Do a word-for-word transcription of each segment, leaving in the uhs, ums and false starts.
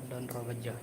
Don Robaja.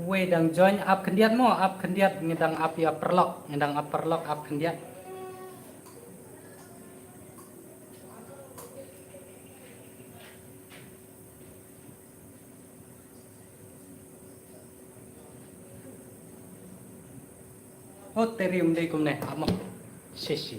Wei dang join ap khyndiat mo, ap khyndiat, ngi dang ap ïa paralok, ngi dang ap paralok, ap khyndiat. Oh, te ri um dei kumne, amo. Shi shi.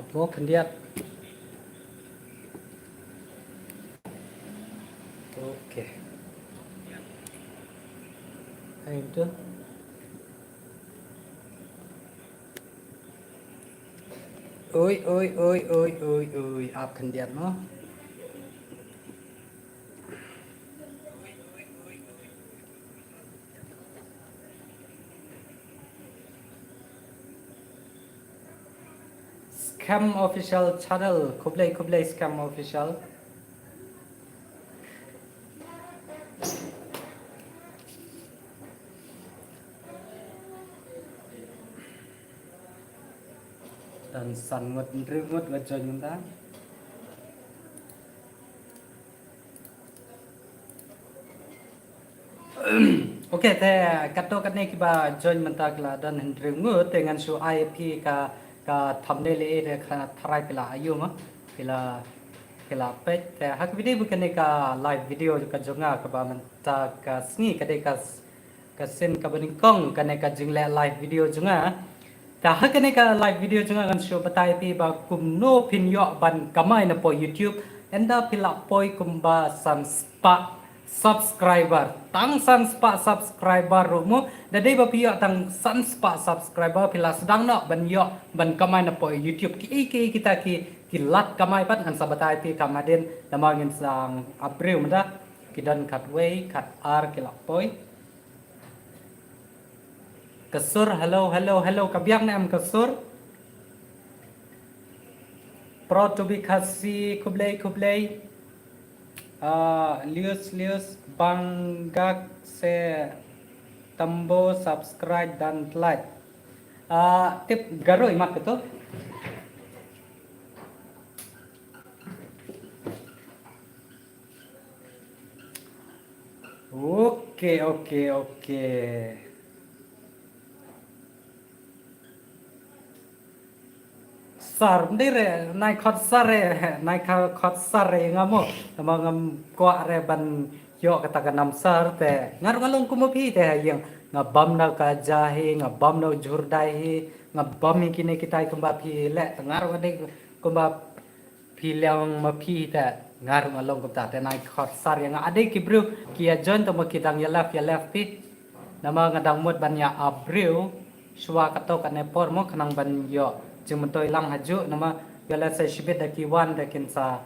Ap mo khyndiat. Okay. Ai tu. Oi, oi, oi, oi, oi, oi. Ap khyndiat mo. Scam Official Channel, khublei, khublei Scam Official. Don san ngut, hynriew ngut wat join mynta. Okay, te katto katne kiba join mynta ki la don hynriew ngut, te ngan shu ai phi ka, ka thumbnail eh, te ka tharai phi la ïohi mo, phi la, phi la peit. Te ha ka video ba kane ka live video ka jong nga kaba mynta ka sngi ka dei ka s-, ka sien kaba nyngkong kane ka jingleh live video jong nga. Te ha kane ka live video jong nga ngan shu batai phi ba kumno phin ïoh ban kamai na poi YouTube. Ynda phi la poi kumba san spah subscriber. Tang san spah subscriber ruh mo. Da dei ba phi ïoh tang san spah subscriber phi la sdang noh ban ïoh ban kamai na poi YouTube. Ki, ki, kita ki, ki lad kamai pat ngan sa batai phi kam hadien. Namar ngin sa ap briew mynta. Ki don khatwei, khatar ki la poi. Ka Sur, hello, hello, hello. Ka biang ne em ka Sur? Proud to be Khasi, khublei, khublei. Ah, Lius, Lius, bangak se tambo subscribe dan like. Ah, tip Garo imat ka tu. Okay, okay, okay. Sar, mdei re, nai khot sar re, nai kha-, khot sar re nga mo. Tama ngam kwah re ban ïoh kata ka nam sar te. Nga ruh nga long kum ma phi te ha ïing. Nga bam na ka ja hi, nga bam na jhur dai hi, nga bam hi kine kitai kumba phi leh. Te nga ruh nga dei kumba phi liang ma phi te nga ruh nga long kumta te nai khot sar ïa nga. Ade ki briew ki ïa join te ma ki dang ïa left ïa left phi. Namar nga dang mut ban ïa ap briew shuwa kato kane por mo khnang ban ïoh jingmyntoi lang ha juh namar ïa leh sa shibit da ki wan da kin sa,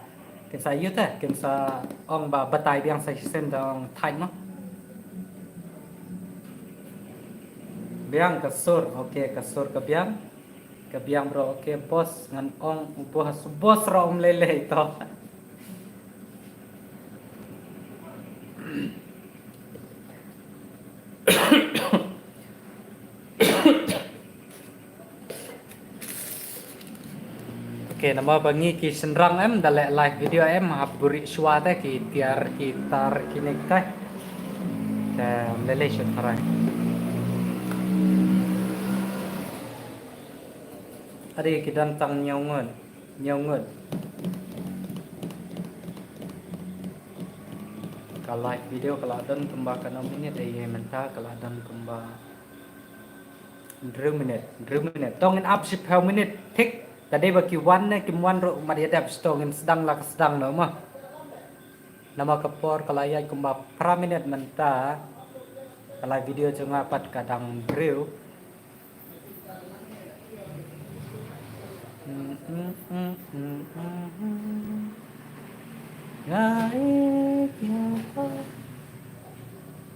kin sa ïa te kin sa ong ba batai biang sa shisien da ong thait mo. Biang ka Sur, okay ka Sur ka biang. Ka biang bro, okay boss, ngan ong u boss, boss ruh um lei lei to. Namar ba ngi ki shynrang em da leh live video em hap buhrieh shuwa te ki tiar ki tar kine kitai. Te lei lei shu tharai. Ade ki don tang hynñiew ngut. Hynñiew ngut. Ka live video ka la don kumba katno minit, ïa mynta ka la don kumba hynriew minit, hynriew minit. To ngin ap shiphew minit thik. Te dei ba ki wan ne kim wan ruh mat ïa dep, to ngin sdang la ka sdang noh mo. Namar ka por ka la ïaid kumba phra minit mynta. Ka live video jong nga pat ka dang hynriew. Nga ïeit ïa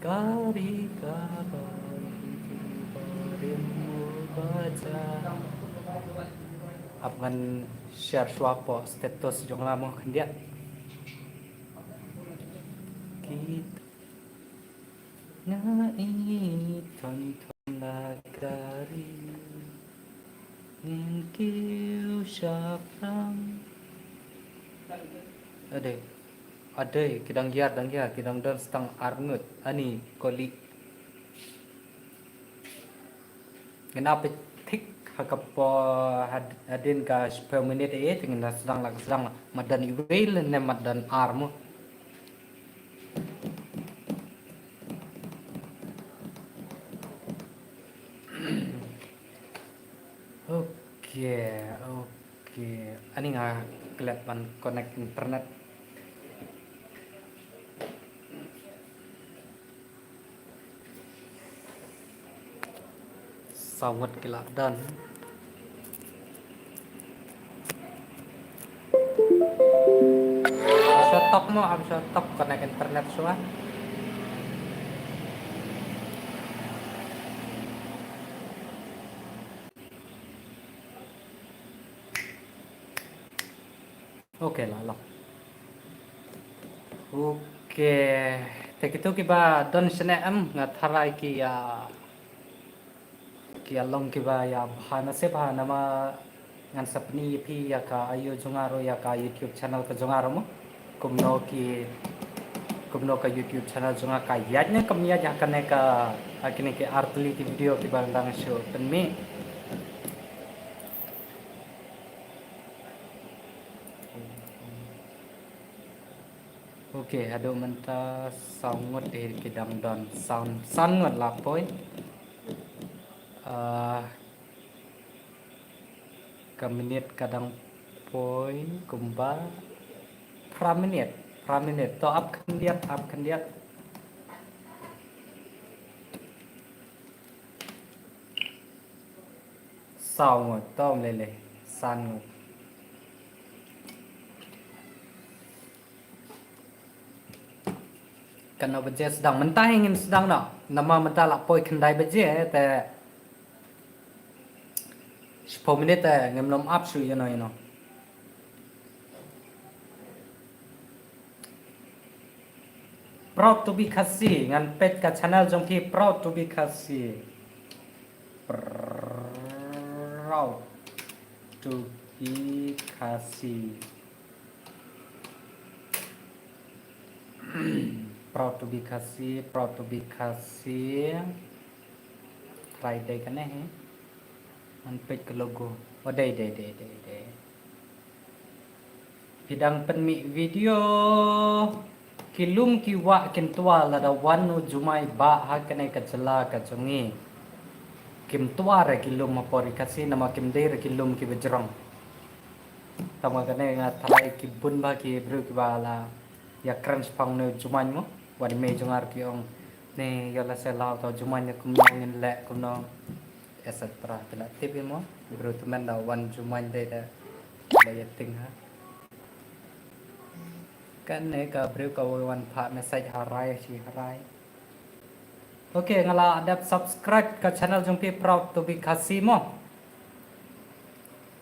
ka ri ka bor, ri ka bor, rim u ba ja. Ap ngan share shuwa hapoh status jong nga mo khyndiat. Ki Nga ïeit thon thon la ka ri. Ngin kiew shaphrang. Ade. Ade, ki dang ïar, dang ïar, ki dang don tang ar ngut. Ani, koli. Ngin ap thik ha ka por had-, hadien ka shiphew minit eh, te ngin da sdang la ka sdang la. Mat don iwei lane mat don ar mo. Okay, okay. Ani nga klet ban connect internet. Saw ngut ki la don. Shut up mo, am shut up, connect internet shuwa. Okay, la long. Okay, te kito kiba don shane em, nga tharai ki ïa, ki ïa long kiba ïa bha nasib ha, namar ngan sa pyni ïa phi ïa ka aïu jong nga ruh, ïa ka YouTube channel ka jong nga ruh mo. Kumno ki, kumno ka YouTube channel jong nga ka ïaid ne kam ïaid ha kane ka, ha kine ki ar tylli ki video kiba nga dang shu pynmih. Okay, haduh mynta saw ngut hi ki dang don, saw, san ngut la poi. Ah, ka minit ka dang poi kumba phra minit, phra minit. To ap khyndiat, ap khyndiat. Saw ngut, to ym lei lei, san ngut. Katno baje sdang? Mynta hi ngin sdang noh. Namar mynta la poi khyndai baje te shiphew minit te ngim nym ap shuh ïano ïano. Proud to be Khasi, ngan peit ka channel jong phi, Proud to be Khasi. Proud to be Khasi. Proud to be Khasi, proud to be Khasi. Try dei kane hi. Ngan peit ka logo. Oh, dei, dei, dei, dei, dei. Phi dang pynmih video. Ki lum ki wah kin twa lada wan u jumai bah ha kane ka jylla ka jong ngi. Kim twa re ki lum ha por ri Khasi namar kim dei re ki lum kiba jrong. Tangba kane nga tharai ki bun bah ki briew kiba la ïa kren shaphang une u jumai mo. Wat i mei jong nga ruh ki ong ne ïa la se la uta u jumai ne kumno ngin leh kumno. Et cetera. Phi la tip hi mo, briew tymmen da wan jumai dei da la ïa ting ha. Kane ka briew ka wan phah message harai shi harai. Okay, nga la dep subscribe ka channel jong phi Proud to be Khasi mo.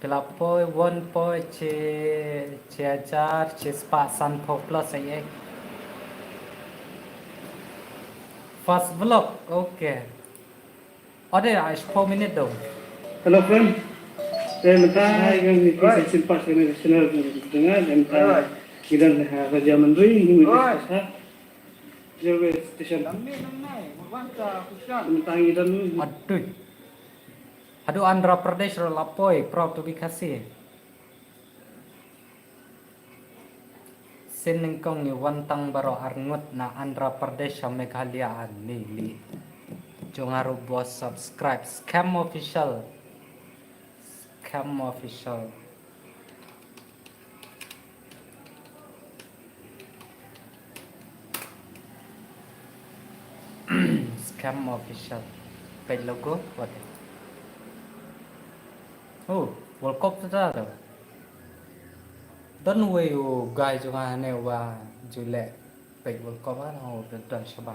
Phi la poi, wan poi, shi, shi hajar, shi spah sanphew plus ai ai. First vlog, okay. Ade, ai shiphew minit dong. Hello friend. Te mynta ngi ngi ki sa shin pas kane ka channel jong nga, te mynta ngi don ha Rajahmundry, ngi mut ka sa railway station. Mynta ngi don. Aduh. Haduh Andhra Pradesh ruh la poi, proud to be Khasi. Sien nyngkong ngi wan tang baroh arngut na Andhra Pradesh ha Meghalaya, ani lei. Jong nga ruh bro subscribe Scam Official. Scam Official. Scam Official. Peit logo, what? Oh, World Cup tu dah tu. Don wei u guy jong nga ne wa ju leh peit World Cup ah, oh, don shabar.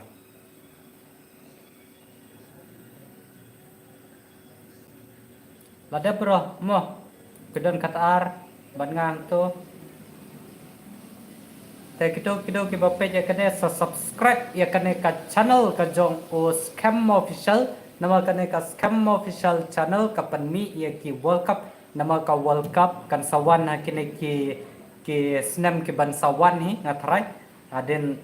Lada bro mo, ki don kat ar ban ngang tu. Te kito kito kiba peit ïa kane sa subscribe ïa kane ka channel ka jong u Scam Official. Namar kane ka Scam Official channel ka pynmih ïa ki World Cup. Namar ka World Cup kan sa wan ha kine ki, ki snem ki ban sa wan hi, nga tharai. Hadien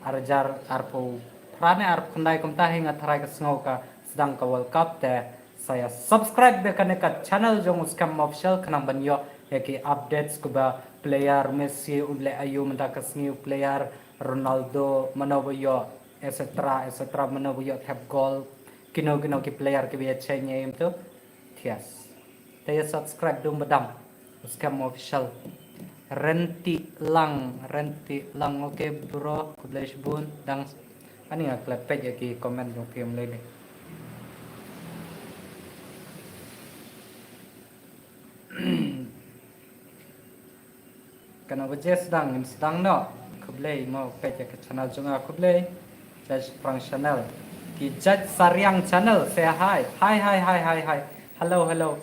ar hajar arphew phra ne arphew khyndai kumta hi, nga tharai ka sngew ka sdang ka World Cup. Te sa ïa subscribe bad kane ka channel jong u Scam Official khnang ban ïoh ïa ki updates kaba player Messi un leh aïu mynta ka sngi, u player Ronaldo mano ba ïoh, et cetera, et cetera, mano ba ïoh thep goal, kino kino ki player kiba ïa change ïa im tu. Thias. Te ïa subscribe dum badam. Scam Official. Renti Lang, Renti Lang. Okay bro, khublei shibun. Dang ani nga klet peit ïa ki comment jong phi, ym lei lei. Kano ba je sdang, ngin sdang noh. Khublei mo peit ïa ka channel jong nga, khublei. Judge Prang Channel. Ki Judge Sariang Channel, say hi. Hi, hi, hi, hi, hi. Hello, hello.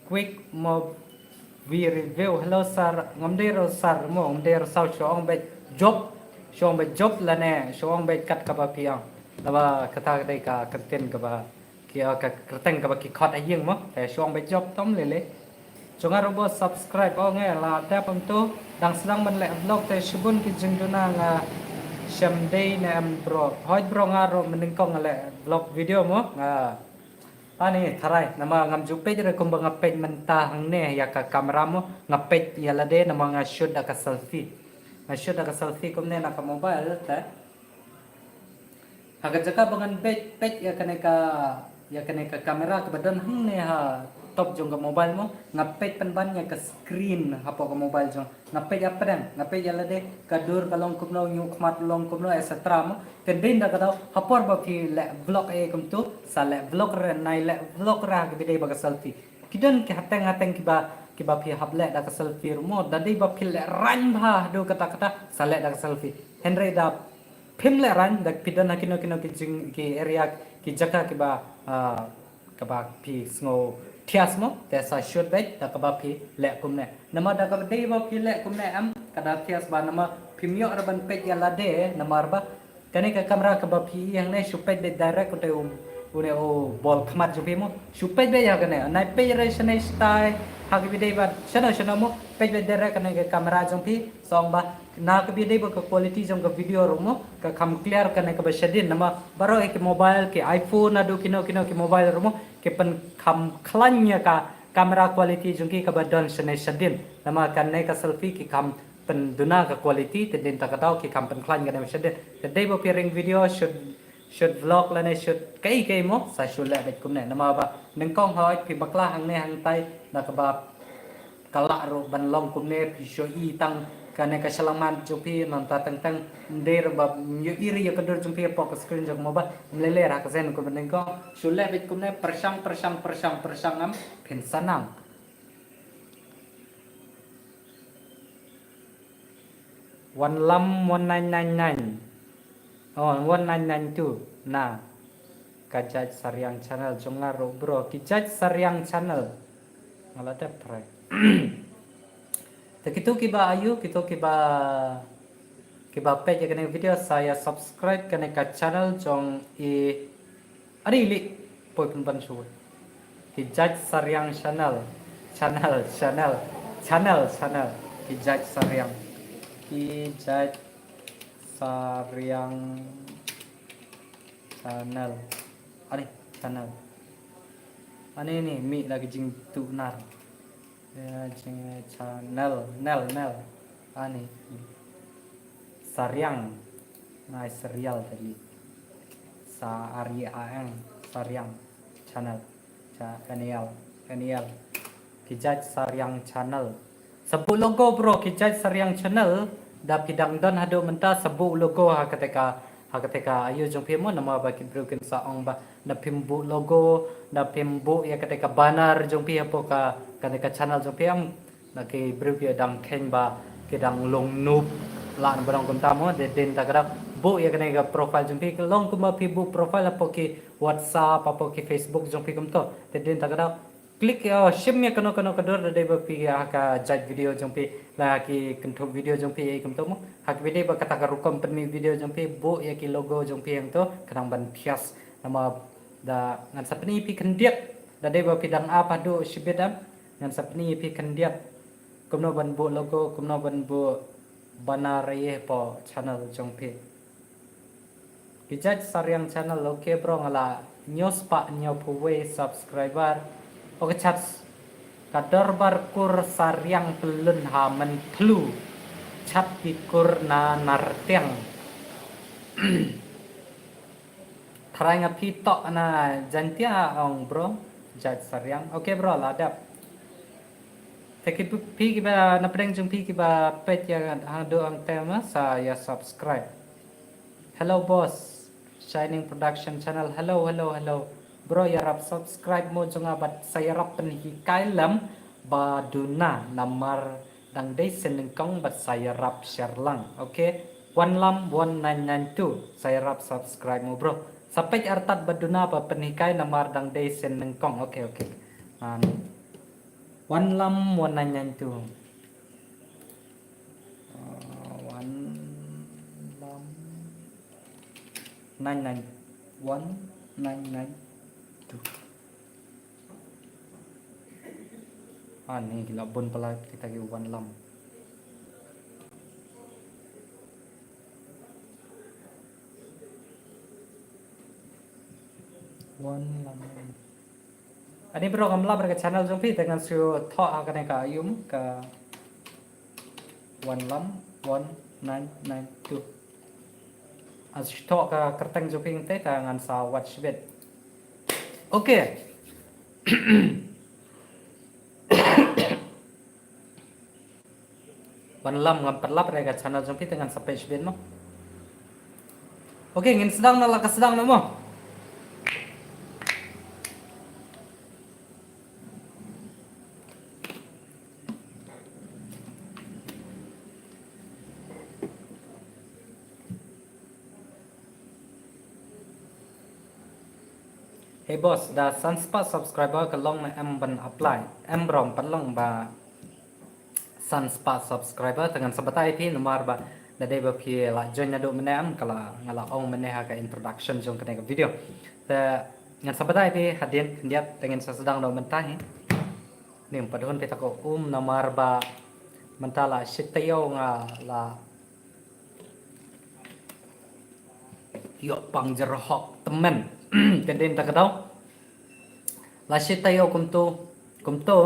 Quick Movie Review. Hello sir. Ngam dei ruh sir mo, ngam dei ruh sir, shu ong beit job. Shu ong beit job lane shu ong beit kat kaba phi ong. Naba kata ka dei ka kyrteng kaba ki, ka kyrteng kaba ki khot ha ïing mo. Te shu ong beit job tam lei lei. Jong nga ruh bro subscribe, oh ngi la dep em tu. Dang sdang ban leh vlog te shibun ki jingduna, nga shem dei ne em bro. Hooid bro, nga ruh mynnyngkong nga leh vlog video mo. Nga Ani tharai, namar ngam ju peit re kumba nga peit mynta hangne ïa ka camera mo, nga peit ïa lade namar nga shoot da ka selfie. Nga shoot da ka selfie kumne na ka mobile te. Ha ka jaka ba ngan peit, peit ïa kane ka, ïa kane ka camera kaba don hangne ha top jong ka mobile mo, nga peit pynban ïa ka screen hapoh ka mobile jong. Nga peit ïa pdeng, nga peit ïa lade, ka dur ka long kumno, ñiuh khmat long kumno, et cetera mo. Te dei da ka daw, ha por ba phi leh vlog eh kumtu, sa leh vlog re, nai leh vlog re ha kaba dei ba ka selfie. Ki don ki hateng hateng kiba, kiba phi hap leh da ka selfie ruh mo, da dei ba phi leh rang bha haduh katta katta, sa leh da ka selfie. Hynrei da phim leh rang, da phi don ha kino kino ki jing, ki area, ki jaka kiba, ah, kaba phi sngew thias mo, te sa shoot beit da kaba phi leh kumne. Namar da kaba dei ba phi leh kumne em, ka da thias bha namar phim ïoh re ban peit ïa lade, namar ba kane ka camera kaba phi ïohi hangne shu peit beit direct u te u, une u bol khmat jong phi mo. Shu peit beit ïa kane. Nai peit re shane shatai, ha kaba dei ba shano shano mo, peit beit direct kane ka camera jong phi. Song ba na kaba dei ba ka quality jong ka video ruh mo, ka kham clear kane kaba shadien, namar baroh ki mobile, ki iPhone haduh kino kino ki mobile ruh mo, ki pynkham khlaiñ ïa ka camera quality jong ki kaba don shane shadien. Namar kane ka selfie ki kham pynduna ka quality, te dei ta ka daw ki kham pynkhlaiñ kane shadien. Te dei ba phi ring video, shoot shoot vlog lane shoot kaei kaei mo, sa shu leh beit kumne. Namar ba nyngkong hooid phi bakla hangne hangtai, na kaba ka lah ruh ban long kumne, phi shu i tang kane ka shyllangmat jong phi, nangta teng teng ym dei ruh ba ym ïohi re ïa ka dur jong phi hapoh ka screen jong ka mobile, ym lei lei re ha ka sien kumne. Nyngkong shu leh beit kumne, pyrshang pyrshang pyrshang pyrshang em, phin sa nang. Wan lam one nine nine nine. Oh, one nine nine two. Na ka Judge Sariang Channel jong nga ruh bro. Ki Judge Sariang Channel. Nga la dep try. Te kito kiba ayu, kito kiba, kiba peit ïa kane video, sa ïa subscribe kane ka channel jong i Ari li poi pynban shuh. Ki Judge Sariang Channel. Channel, channel, channel, channel. Ki jait sariang. Ki jait sariang channel. Ani, channel. Ani ni, mi lagi jing tu nar. Ya, jing channel, nel, nel. Ani. Sariang. Ngai serial tadi. Sa ari aeng, sariang. Channel. Cha N E L, N E L. Ki jait sariang channel. Sa buh logo bro, ki jait sariang channel. Da phi dang don haduh mynta sa buh logo ha kata ka, ha kata ka ayu jong phi mo, namar ba ki briew kin sa ong ba na phim buh logo, na phim buh ïa kata ka banner jong phi hapoh ka, kata ka channel jong phi, em. Na ki briew ki dang kheiñ ba ki dang long noob, lah ban ong kumta mo, te dei na kata ka daw buh ïa kane ka profile jong phi, long kumba phi buh profile hapoh ki WhatsApp, hapoh ki Facebook jong phi kumto. Te dei na kata ka daw click ïa, shim ïa kano kano ka dur da dei ba phi ïa ha ka jait video jong phi, la ki kynthup video jong phi ïa kumto mo. Ha ka video ba kata ka rukom pynmih video jong phi, buh ïa ki logo jong phi hangto, khnang ban thias. Namar da ngan sa pyni phi khyndiat da dei ba phi dang ap haduh shibit, em. Ngan sa pyni phi khyndiat kumno ban buh logo, kumno ban buh banner ïa hapoh channel jong phi. Ki jait sariang channel, okay bro, nga la hynñiew spah hynñiewphew wei subscriber. Okay, chats. Ka dorbar kur sariang pyllun ha Mynthlu. Chat ki kur na Nartiang. Tharai nga phi tok na Jaintia ong bro, jait sariang. Okay bro, la dep. Te ki phi kiba na pdeng jong phi kiba peit ïa haduh hangta ma sa ïa subscribe. Hello boss, Shining Production Channel. Hello, hello, hello. Bro, ïarap subscribe mo jong nga bad sa ïarap pynhikai lem ba duna namar dang dei sien nyngkong bad sa ïarap share lang. Okay. One lam one nine nine two. Sa ïarap subscribe mo bro. Sa peit artat ba duna ba pynhikai namar dang dei sien nyngkong. Okay, okay. Um, one lam one nine nine two. Uh, one lam nine nine one nine nine two. Ani ki la bun palat kita ki wan lam. Wan lam. Ani bro, ngam lap ka channel jong phi, te ngan shu thoh ha kane ka ayu mo, ka wan lam one nine nine two. Ngan shu thoh ka kyrteng jong phi te ka ngan sa watch bit. Okay. Wan lam, ngam pat lap re ka channel jong phi te ngan sa page bit mo. Okay, ngin sdang na la ka sdang na mo. Hey boss, da san spah subscriber ka long ne em ban apply? Em bro, em pat long ba san spah subscriber, te ngan sa batai phi namar ba da dei ba phi la join naduh mynne em, ka la nga la ong mynne ha ka introduction jong kane ka video. Te ngan sa batai phi hadien khyndiat, te ngin sa sdang noh mynta hi. Ning pat hun phi ta ko um namar ba mynta la shi taïew nga la ïoh pang jyrhok tymmen. Te dei na kata ka daw la shi taïew kumto, kumto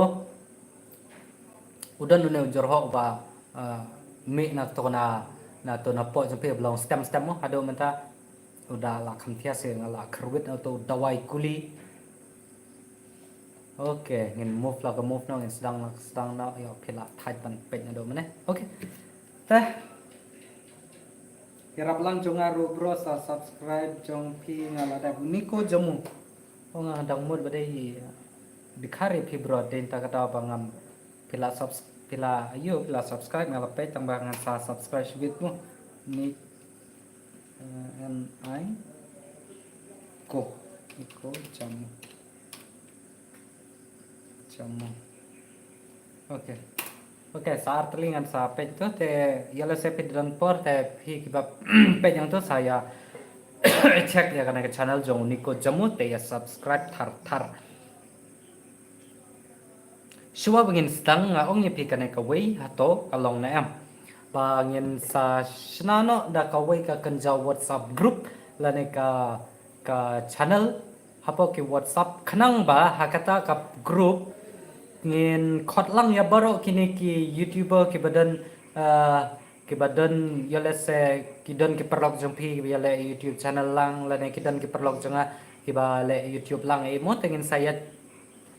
u don une u jyrhok ba, ah, mih na to na, na to na pok jong phi ba long stem stem mo, haduh mynta u da la kham thiah seh, nga la kyrwit na to dawai kuli. Okay, ngin move la ka move noh, ngin sdang la ka sdang noh, ïoh phi la thait ban peit naduh mynne. Okay. Te ïarap lang jong nga ruh bro, sa subscribe jong phi nga la dep. Niko Jamu. Oh, nga dang mut ba dei hi. Dkhar ïa phi bro, dei na kata ka daw ba ngam, phi la subs-, phi la, ayo, phi la subscribe, nga la peit tang ba ngan sa subscribe shibit mo. Ni, eh, N I Ko. Niko Jamu. Jamu. Okay. Okay, sa artylli ngan sa peit to, te ïa lehse phi don por, te phi kiba peit ïa to sa ïa check ïa kane ka channel jong Niko Jamu, te ïa subscribe thar thar. Shuwa ba ngin sdang nga ong ïa phi kane kawei hato ka long ne em. Ba ngin sa shna noh da kawei ka kynja WhatsApp group lane ka, ka channel hapoh ki WhatsApp khnang ba ha kata ka group ngin khot lang ïa baroh kine ki YouTuber kiba don, eh, kiba don, ïa lehse ki don ki paralok jong phi kiba ïaleh YouTube channel lang lane ki don ki paralok jong nga kiba leh YouTube lang, eh, mo te ngin sa ïa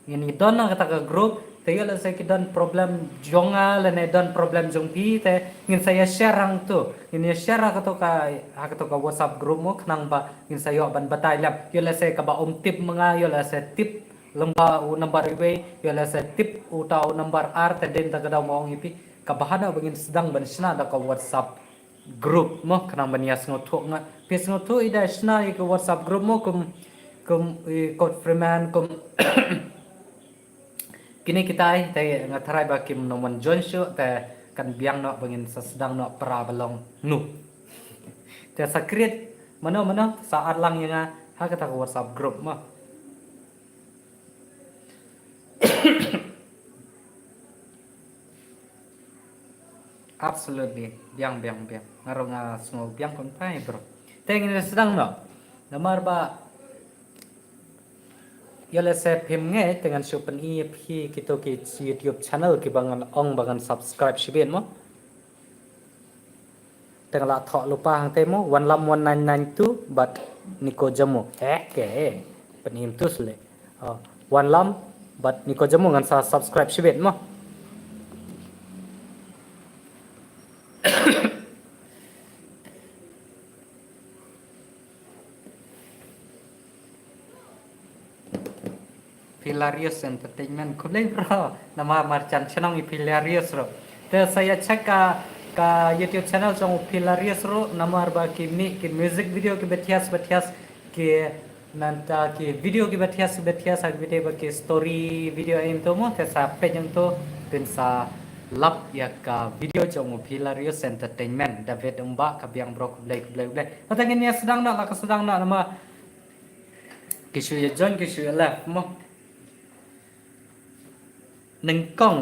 ngin ïa don na kata ka group, te ïa lehse ki don problem jong nga lane don problem jong phi te ngin sa ïa share hangto. Ngin ïa share ha kato ka, ha kato ka WhatsApp group mo khnang ba ngin sa ïoh ban batai lem. Ïa lehse kaba um tip ma nga, ïa lehse tip lem ba u number iwei, ïa lehse tip uta u number ar, te dei na kata ka daw ma ong ïa phi. Kaba hana ba ngin sdang ban shna da ka WhatsApp group mo khnang ban ïa sngewthuh nga. Phi sngewthuh i da shna ïa ka WhatsApp group mo kum, kum i Kot Freeman kum kine kitai te nga tharai ba kim nang wan join shuh te kan biang noh ba ngin sa sdang noh para ba long nu. Te sa create mano mano sa ar lang ïa nga ha kata ka WhatsApp group mo. Absolutely. Biang, biang, biang. Nga ruh nga sngew biang kumtai, bro. Te ngin sdang noh. Namar ba ïa lehse phim ngeit te ngan shu pyni ïa phi kito ki YouTube channel kiba ngan ong ba ngan subscribe shibit mo. Te nga la thoh lypa hangtei mo, Wanlam one nine nine two bad Niko Jamu. Eh, ke. Pyni ïa tu sule. Oh, Wanlam bad Niko Jamu ngan sa subscribe shibit mo. Philarious Entertainment, khublei bro. Namar marjan shnong i Philarious ruh. Te sa ïa check ka, ka YouTube channel jong u Philarious ruh namar ba ki mih ki music video kiba thias ba thias, ki nangta ki video kiba thias ba thias ha ki video ba ki story video ïa to mo, te sa peit ïa to phin sa lap ïa ka video jong u Philarious Entertainment. David Umbah, ka biang bro, khublei, khublei, khublei. Kata ngin ïa sdang noh, la ka sdang noh namar ki shu ïa join, ki shu ïa left mo. Nyngkong.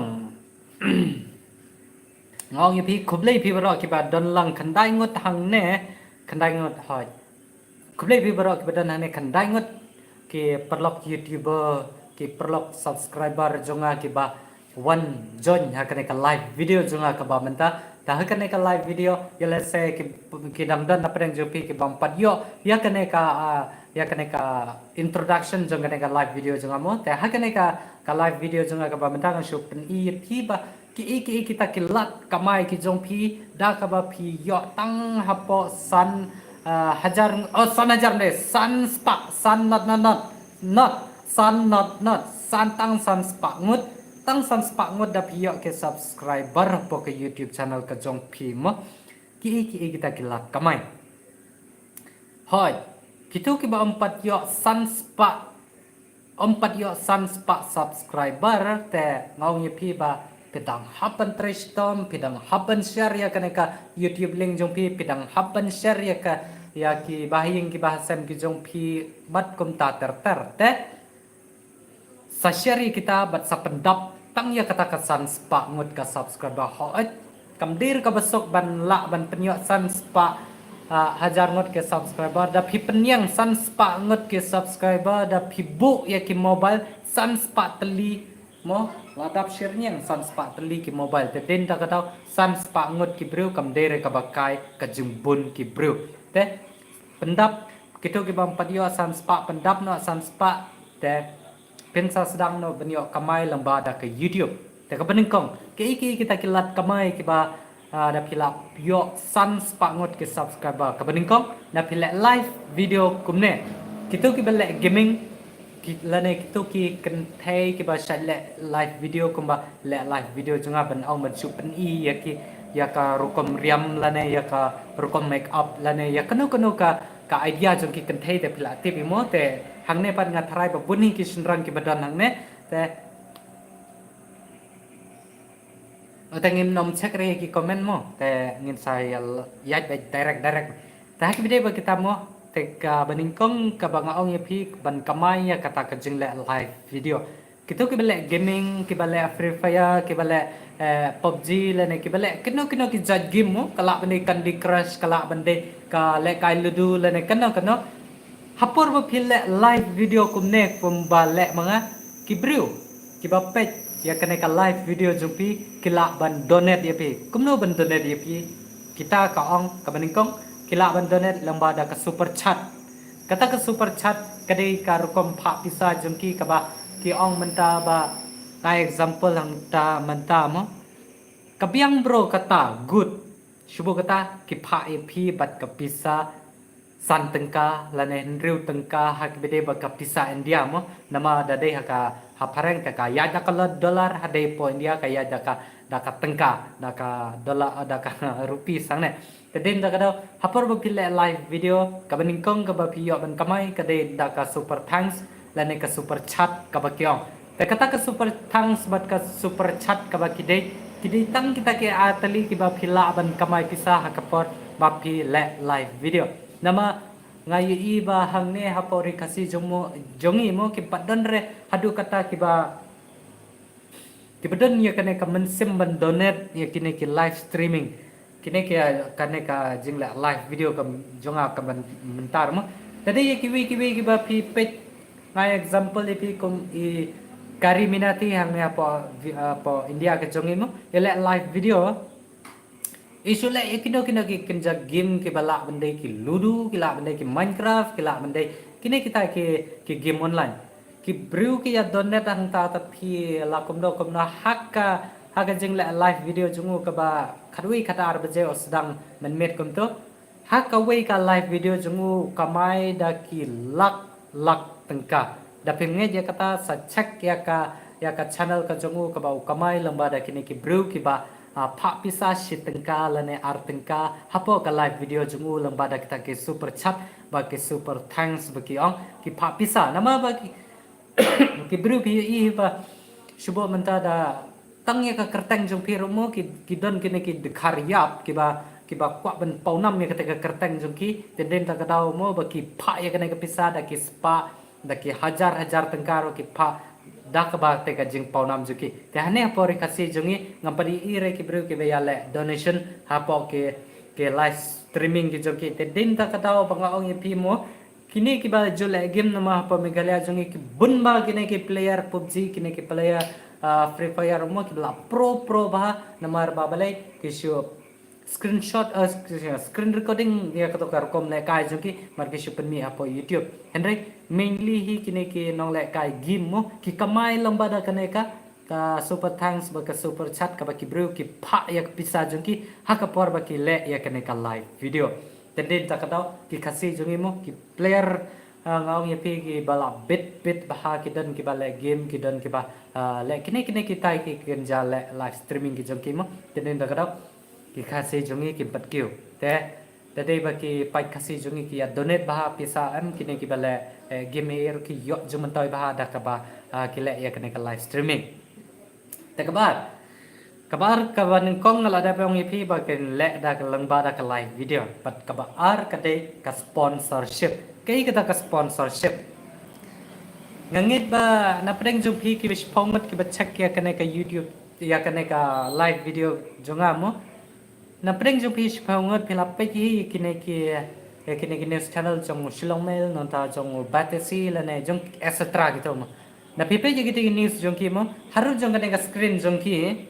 Nga ong ïa phi khublei phi baroh kiba don lang khyndai ngut hangne, khyndai ngut hoi. Khublei phi baroh kiba don hangne khyndai ngut ki paralok YouTuber, ki paralok subscriber jong nga kiba wan join ha kane ka live video jong nga kaba mynta. Te ha kane ka live video, ïa lehse ki, ki dang don na pdeng jong phi ki bym pat ïoh ïa kane ka, ah, ïa kane ka introduction jong kane ka live video jong nga mo. Te ha kane ka, ka live video jong nga kaba mynta ngan shu pyni ïa phi ba kiei kiei kita ki lad kamai ki jong phi da kaba phi ïoh tang hapoh san, ah, hajar, oh, san hajar ne, san spah, san not, not, not, not, san not, not, san, tang san spah ngut, tang san spah ngut da phi ïoh ki subscriber hapoh ka YouTube channel ka jong phi mo. Kiei kiei kita ki lad kamai. Hoi, kito kiba ym pat ïoh san spah, ym pat ïoh san spah subscriber, te nga ong ïa phi ba phi dang hap ban trei shitom, phi dang hap ban share ïa kane ka YouTube link jong phi, phi dang hap ban share ïa ka, ïa ki bahaïing ki bahasem ki jong phi bad kumta ter ter te. Sa share ïa kita bad sa pyndap tang ïa kata ka san spah ngut ka subscriber, hooid. Kam dei ruh kaba suk ban lah ban pynïoh san spah, ah, hajar ngut ki subscriber, da phi pynïeng san spah ngut ki subscriber, da phi buh ïa ki mobile san spah tylli mo, la dap shyrñiang san spah tylli ki mobile. Te dei na kata ka daw san spah ngut ki briew kam dei ruh kaba kai ka jingbun ki briew. Te pyndap kito kiba ym pat ïoh san spah, pyndap noh san spah, te phin sa sdang noh ban ïoh kamai lyngba da ka YouTube. Te kaba nyngkong, kiei kiei kita ki lad kamai kiba, ah, da phi lah ïoh san spah ngut ki subscriber. Kaba nyngkong, da phi leh live video kumne. Kito kiba leh gaming, ki, lane kito ki kynthei kiba shait leh live video kumba leh live video jong nga ban ong ban shu pyni ïa ki, ïa ka rukom riam lane ïa ka rukom make up lane ïa kano kano ka, ka idea jong ki kynthei te phi lah tip ïa mo, te hangne pat nga tharai ba bun hi ki shynrang kiba don hangne te. Te ngim nym check re ki comment mo, te ngin sa ïa, ïa direct direct. Te ha ki video ba kita mo, te kaba nyngkong kaba nga ong ïa phi ban kamai ïa kata ka jingleh live video. Kito kiba leh gaming, kiba leh Free Fire, kiba leh, eh, PUBG lane kiba leh kino kino ki jait game mo, ka lah ban dei Candy Crush, ka lah ban dei ka lehkai Ludo lane kano kano. Ha por ba phi leh live video kumne kumba leh ma nga, ki briew kiba peit ïa kane ka live video jong phi ki lah ban donate ïa phi. Kumno ban donate ïa phi? Kita ka ong kaba nyngkong, ki lah ban donate lyngba da ka super chat. Kata ka super chat ka dei ka rukom phah pisa jong ki kaba ki ong mynta ba, nga example hangta mynta mo. Ka biang bro kata, good. Shu buh kata, ki phah ïa phi bad ka pisa san tyngka lane hynriew tyngka ha kiba dei bad ka pisa India mo. Namar da dei ha ka, ha phareng te ka ïaid da ka dollar, ha dei hapoh India ka ïaid da ka, da ka tyngka, da ka dollar, da ka rupee sangne. Te dei da ka daw, ha por ba phi leh live video, kaba nyngkong kaba phi ïoh ban kamai ka dei da ka super thanks lane ka super chat kaba ki ong. Te kata ka super thanks bad ka super chat kaba ki dei, ki dei tang kita ki artylli kiba phi lah ban kamai pisa ha ka por ba phi leh live video. Namar nga ïohi ba hangne hapoh ri Khasi jong mo, jong ngi mo, kim pat don re haduh katta kiba, kiba don ïa kane ka mynsiem ban donate ïa kine ki live streaming. Kine ki, kane ka jingleh live video ka jong nga ka ban mynta mo. Te dei ïa kiwei kiwei kiba phi peit, nga example ïa phi kum i Kari Minati hangne hapoh, hapoh India ka jong ngi mo. Ïa leh live video. I shu leh ïa kino kino ki kynja game kiba lah ban dei ki Ludo, ki lah ban dei ki Minecraft, ki lah ban dei kine kita ki, ki game online. Ki briew ki ïa donate hangta, te phi la kumno kumno ha ka, ha ka jingleh live video jong u kaba khatwei khatar baje u sdang mynmiet kumto. Ha kawei ka live video jong u kamai da ki lak lak tyngka. Da phim ngeit ïa kata, sa check ïa ka, ïa ka channel ka jong u kaba u kamai lyngba da kine ki briew kiba, ah, phah pisa shi tyngka lane ar tyngka hapoh ka live video jong u lyngba da kita ki super chat bad ki super thanks ba ki ong ki phah pisa. Namar ba ki, ki briew phi ïohi ba shu buh mynta da tang ïa ka kyrteng jong phi ruh mo ki, ki don kine ki dkhar ïap kiba, kiba kwah ban pawnam ïa kata ka kyrteng jong ki. Te dei da ka daw mo ba ki phah ïa kane ka pisa da ki spah, da ki hajar hajar tyngka ruh ki phah da kaba te ka jingpawnam jong ki. Te hangne hapoh ri Khasi jong ngi ngam pat ïohi re ki briew kiba ïa leh donation hapoh ki, ki live streaming ki jong ki. Te dei da ka daw ba nga ong ïa phi mo, kine kiba ju leh game namar hapoh Meghalaya jong ngi ki bun bha kine ki player PUBG, kine ki player, ah, Free Fire mo kiba la pro pro bha namar ba balei ki shu screenshot, ah, sc-, screen recording ïa kato ka rukom lehkai jong ki bad ki shu pynmih hapoh YouTube. Hynrei mainly hi kine ki nonglehkai game mo ki kamai lyngba da kane ka, ka super thanks bad ka super chat kaba ki briew ki phah ïa ka pisa jong ki ha ka por ba ki leh ïa kane ka live video. Te dei da ka daw ki Khasi jong ngi mo ki player, ah, nga ong ïa phi kiba la bit bit bha, ki don kiba leh game, ki don kiba, ah, leh kine kine kita ki kynja leh live streaming ki jong ki mo. Te dei da ka daw ki Khasi jong ngi kim pat kiew. Te, te dei ba ki paid Khasi jong ngi ki ïa donate bha pisa, em kine kiba leh, eh, game ïa ruh ki ïoh jingmyntoi bha da kaba, ah, ki leh ïa kane ka live streaming. Te kaba ar, kaba ar kaba nyngkong nga la dep ong ïa phi ba kin leh da ka lyngba da ka live video. Bad kaba ar ka dei ka sponsorship. Kaei kata ka sponsorship? Nga ngeit ba na pdeng jong phi kiba shiphew ngut kiba check ïa kane ka YouTube, ïa kane ka live video jong nga mo. Na pdeng jong phi shiphew ngut phi la peit hi kine ki, eh, kine ki news channel jong Shillong Mail, nangta jong Batesi lane jong et cetera kito mo. Na phi peit ïa kito ki news jong ki mo, harud jong kane ka screen jong ki,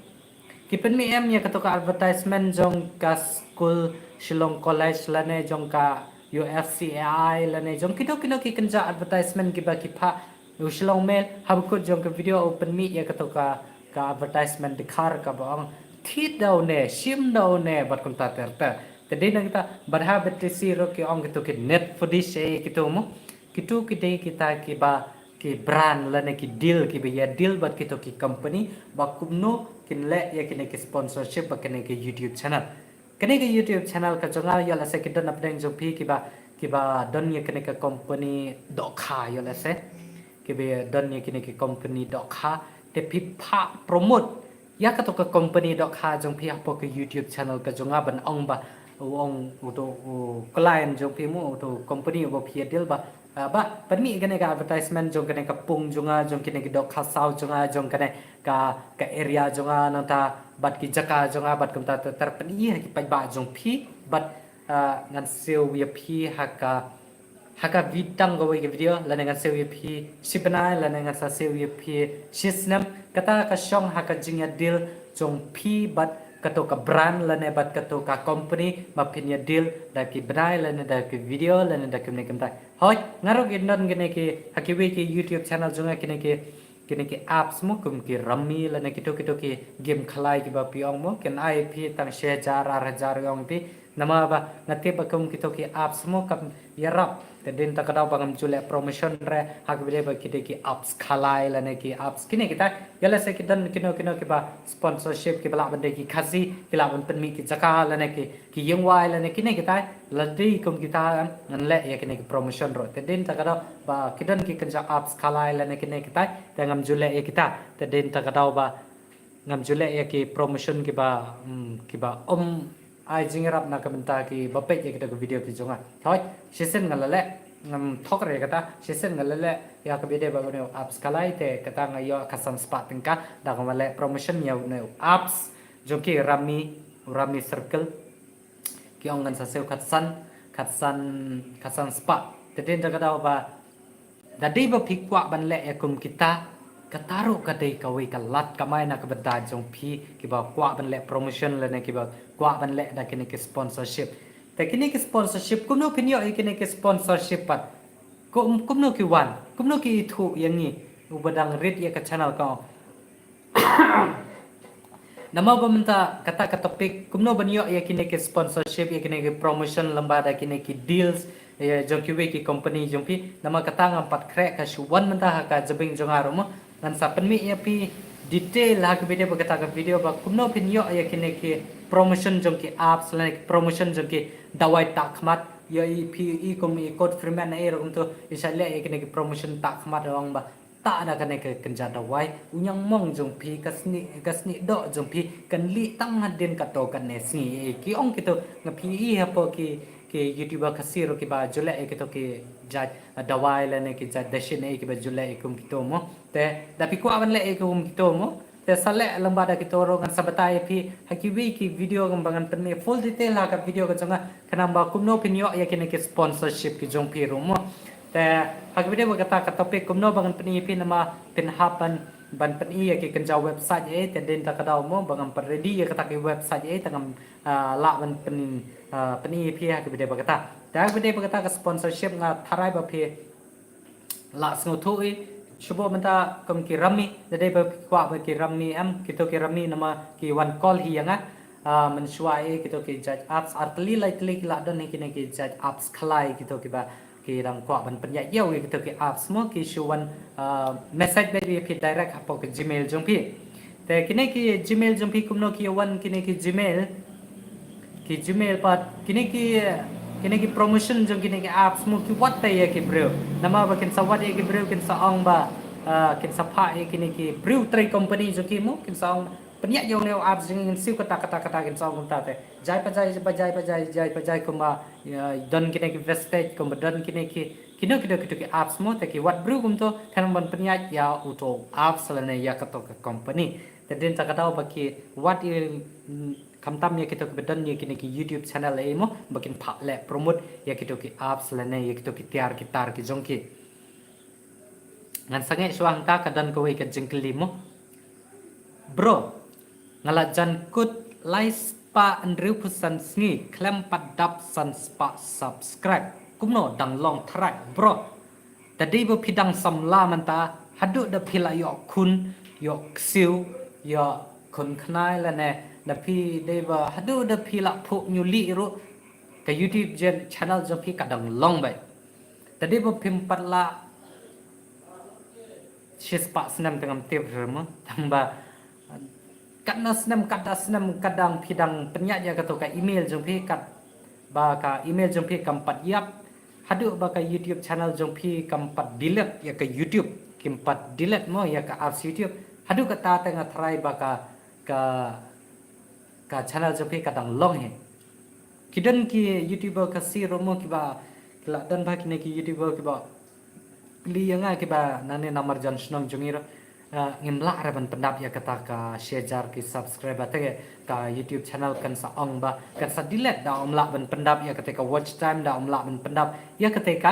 ki pynmih em ïa kato ka advertisement jong ka school Shillong College lane jong ka U F C A I lane jong kito kino ki kynja advertisement kiba ki phah. U Shillong Mail, haba kut jong ka video u pynmih ïa kato ka, ka advertisement dkhar kaba ong, thied da une, shim da une, bad kumta ter ter. Te dei na kita, bad ha Batesi ruh ki ong kito ki net footage eh kito mo. Kito ki dei kita kiba, ki brand lane ki deal, kiba ïa deal bad kito ki company ba kumno kin leh ïa kine ki sponsorship ba kine ki YouTube channel. Kane ka YouTube channel ka jong nga ïoh lehse ki don na pdeng jong phi kiba, kiba don ïa kane ka company dohkha ïoh lehse. Kiba don ïa kane ka company dohkha. Te phi phah promote ïa kato ka company dohkha jong phi hapoh ka YouTube channel ka jong nga ban ong ba u ong uto u client jong phi mo uto company uba phi ïa deal ba Ah, ba pynmih kane ka advertisement jong kane ka pung jong nga, jong kane ka dohkha saw jong nga, jong kane ka, ka area jong nga, nangta bad ki jaka jong nga, bad kumta ter ter, pynmih ha ki paidbah jong phi, bad, ah, ngan siew ïa phi ha ka, ha ka bynta kawei ka video, lane ngan siew ïa phi shi bnai, lane ngan sa siew ïa phi shi snem, kata ka shong ha ka jingïadeal jong phi bad kato ka brand lane bad kato ka company ba phin ïadeal da ki bnai lane da ki video lane da kumne kumtai. Hooid, nga ruh ngi don kine ki, ha kiwei ki YouTube channel jong nga, kine ki, kine ki apps mo, kum ki Rummy lane kito kito ki game khalai kiba phi ong mo, kin ai phi tang shi hajar ar hajar ong phi. Namar ba nga tip ba kum kito ki apps mo kam ïarap. Te dei na kata ka daw ba ngam ju leh promotion re ha kaba ïadei bad kito ki apps khalai lane ki apps kine kita. Ïa lehse ki don kino kino kiba sponsorship, kiba lah ban dei ki Khasi, ki lah ban pynmih ki jaka lane ki, ki ïingwai lane kine kita. Lada kum kita, ngan leh ïa kine ki promotion ruh. Te dei na kata ka daw ba ki don ki kynja apps khalai lane kine kita, te ngam ju leh ïa kita. Te dei na kata ka daw ba ngam ju leh ïa ki promotion kiba, mm, kiba ym ai jingïarap na ka bynta kiba peit ïa kita ki video ki jong nga. Hooid, shisien nga la leh, ngam thok re kata, shisien nga la leh ïa kaba ïadei bad une u apps khalai, te kata nga ïoh ka san spah tyngka da kaba leh promotion ïa une u apps jong ki Rummy, Rummy Circle. Ki ong ngan sa siew khatsan, khatsan, khatsan spah. Te dei na kata ka daw ba lada ba phi kwah ban leh ïa kum kita, kata ruh ka dei kawei ka lad kamai na ka bynta jong phi kiba kwah ban leh promotion lane kiba kwah ban leh da kine ki sponsorship. Te kine ki sponsorship, kumno phin ïoh ïa kine ki sponsorship pat? Kum, kumno ki wan? Kumno ki ithuh ïa ngi uba dang rit ïa ka channel ka ong? Namar ba mynta kata ka topic, kumno ban ïoh ïa kine ki sponsorship, ïa kine ki promotion lyngba da kine ki deals, ïa jong kiwei ki company jong phi. Namar kata ngam pat khreh ka shu wan mynta ha ka jabieng jong nga ruh mo. Ngan sa pynmih ïa phi detail ha kaba ïadei bad kata ka video ba kumno phin ïoh ïa kine ki promotion jong ki apps lane ki promotion jong ki dawai tah khmat. Ïa i phi i kum i Code Freeman ei ruh kumto, i sa leh ïa kine ki promotion tah khmat, ong ba tah da kane ka kynja dawai, u ñiang mong jong phi, ka snieh, ka snieh doh jong phi kan lih tang hadien kato kane sngi. Eh, ki ong kito, nga phi i hapoh ki, ki YouTuber Khasi ruh kiba ju leh ïa kito ki jait, ah, dawai lane ki jait dashin, eh, kiba ju leh ïa kum kito mo. Te da phi kwah ban leh ïa kum kito mo, te sa leh lyngba da kito ruh, ngan sa batai ïa phi ha kiwei ki video kumba ngan pynmih full detail ha ka video ka jong nga. Khnang ba kumno phin ïoh ïa kine ki sponsorship ki jong phi ruh mo. Te ha kaba ïadei bad kata ka topic, kumno ba ngan pyni ïa phi, namar phin hap ban, ban pyni ïa ki kynja website ei, te dei na kata ka daw mo ba ngam pat ready ïa kata ki website ei, te ngam, ah, lah ban pyn, ah, pyni ïa phi ha kaba ïadei bad kata. Te ha kaba ïadei bad kata ka sponsorship nga tharai ba phi lah sngewthuh i, shuh ba mynta kum ki Rummy, lada ba phi kwah ba ki Rummy em, kito ki Rummy namar ki wan call hi ïa nga, ah, mynshuwa i kito ki jait apps, ar tylli lai tylli ki lah don hi kine ki jait apps khalai kito kiba ki dang kwah ban pynïaid ïa kito ki apps mo, ki shu wan, ah, message beit ïa phi direct hapoh ka Gmail jong phi. Te kine ki Gmail jong phi kumno ki wan kine ki Gmail. Ki Gmail pat, kine ki, kine ki promotion jong kine ki apps mo ki wad te ïa ki briew. Namar ba kin sa wad ïa ki briew, kin sa ong ba, ah, kin sa phah ïa kine ki briew trei company jong ki mo, kin sa ong pynïaid ïa une u apps jong ngi, siew kata kata kata, kin sa ong kumta te. Jai pa jai, pa jai, pa jai, jai pa jai kumba, ïa, don kine ki vestige, kumba don kine ki, kino kino kito ki apps mo, te ki wad briew kumto, khnang ban pynïaid ïa uto u apps lane ïa kato ka company. Te dei na kata ka daw ba ki wad i, mm, khamtam ïa kito kiba don ïa kine ki YouTube channel ei mo, ba kin phah leh promote ïa kito ki apps lane ïa kito ki tiar ki tar ki jong ki. Ngan sangeh shuwa hangta, ka don kawei ka jingkylli mo. Bro, nga la jan kut lai spah hynriewphew san sngi khlem pat dap san spah subscribe. Kumno dang long tharai, bro? Da dei ba phi dang samla mynta, haduh da phi la ïoh khun, ïoh ksiew, ïoh khun khnai lane, da phi dei ba haduh da phi la phuh ñiuli ruh, ka YouTube jen-, channel jong phi ka dang long beit. Da dei ba phim pat lah shispah snem te ngam tip re mo, tang ba katno snem, katda snem, katda phi dang pynïaid ïa kato ka email jong phi, katba ka email jong phi kam pat ïap, haduh ba ka YouTube channel jong phi kam pat delete ïa ka YouTube, kim pat delete mo ïa ka apps YouTube, haduh kata te nga tharai ba ka, ka, ka channel jong phi ka dang long hi. Ki don ki YouTuber Khasi ruh mo kiba, ki la don ba kine ki YouTuber kiba kylli ïa nga kiba nangne namar jan shnong jong ngi ruh, eh, ngim lah re ban pyndap ïa kata ka shi hajar ki subscriber te ka YouTube channel kan sa ong ba kan sa delete, da ym lah ban pyndap ïa kata ka watch time, da ym lah ban pyndap ïa kata ka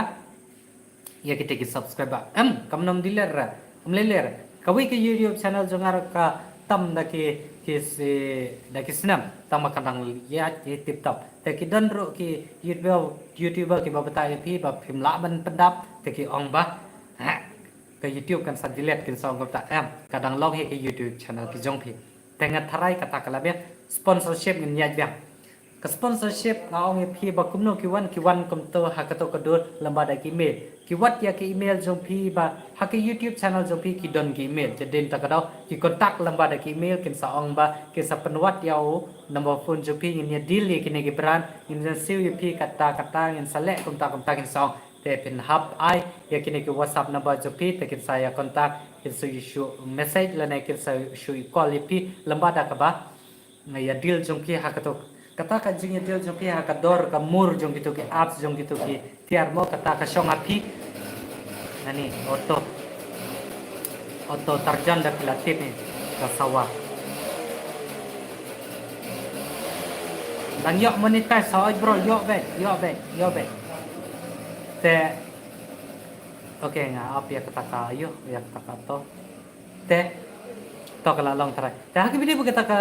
ïa kita ki subscriber. Em, kam nym delete re, ym lei lei re. Kawei ka YouTube channel jong nga ruh ka tam da ki, ki si, da ki snem, tang ba ka dang ïaid tip top. Te ki don ruh ki YouTuber, YouTuber kiba batai ïa phi ba phim lah ban pyndap, te ki ong ba, ha, ka YouTube kan sa delete, kin sa ong kumta. Em, ka dang long hi ka YouTube channel ki jong phi. Te nga tharai kata ka la biang, sponsorship ngin ïaid biang. Ka sponsorship nga ong ïa phi ba kumno ki wan, ki wan kumto ha kato ka dur lem bad da ki email. Ki wad ïa ki email jong phi ba ha ka YouTube channel jong phi ki don ki email. Te hadien kata ka daw ki contact lem bad da ki email, kin sa ong ba kin sa pynwad ïa u number phone jong phi, ngin ïa deal ïa kine ki brand, ngin ïa siew ïa phi kata kata, ngin sa leh kumta kumta, kin sa ong. Te phin hap ai ïa kine ki WhatsApp number jong phi, te kin sa ïa contact, kin sa ïa shu message lane kin sa shu ïa call ïa phi lem bad da kaba nga ïa deal jong phi ha kato. Kata ka jingïa deal jong phi ha ka dor ka mur jong kito ki apps, jong kito ki tiar mo, kata ka shong ha phi. Nani, auto. Auto tarjan da phi la tip ni, ka sawa. Dang ïoh monetize sa oi bro, ïoh beit, ïoh beit, ïoh beit. Te, okay, nga ap ïa kata ka, ïoh, ïa kata ka to. Te, to ka la long trai. Te ha kaba ïadei bad kata ka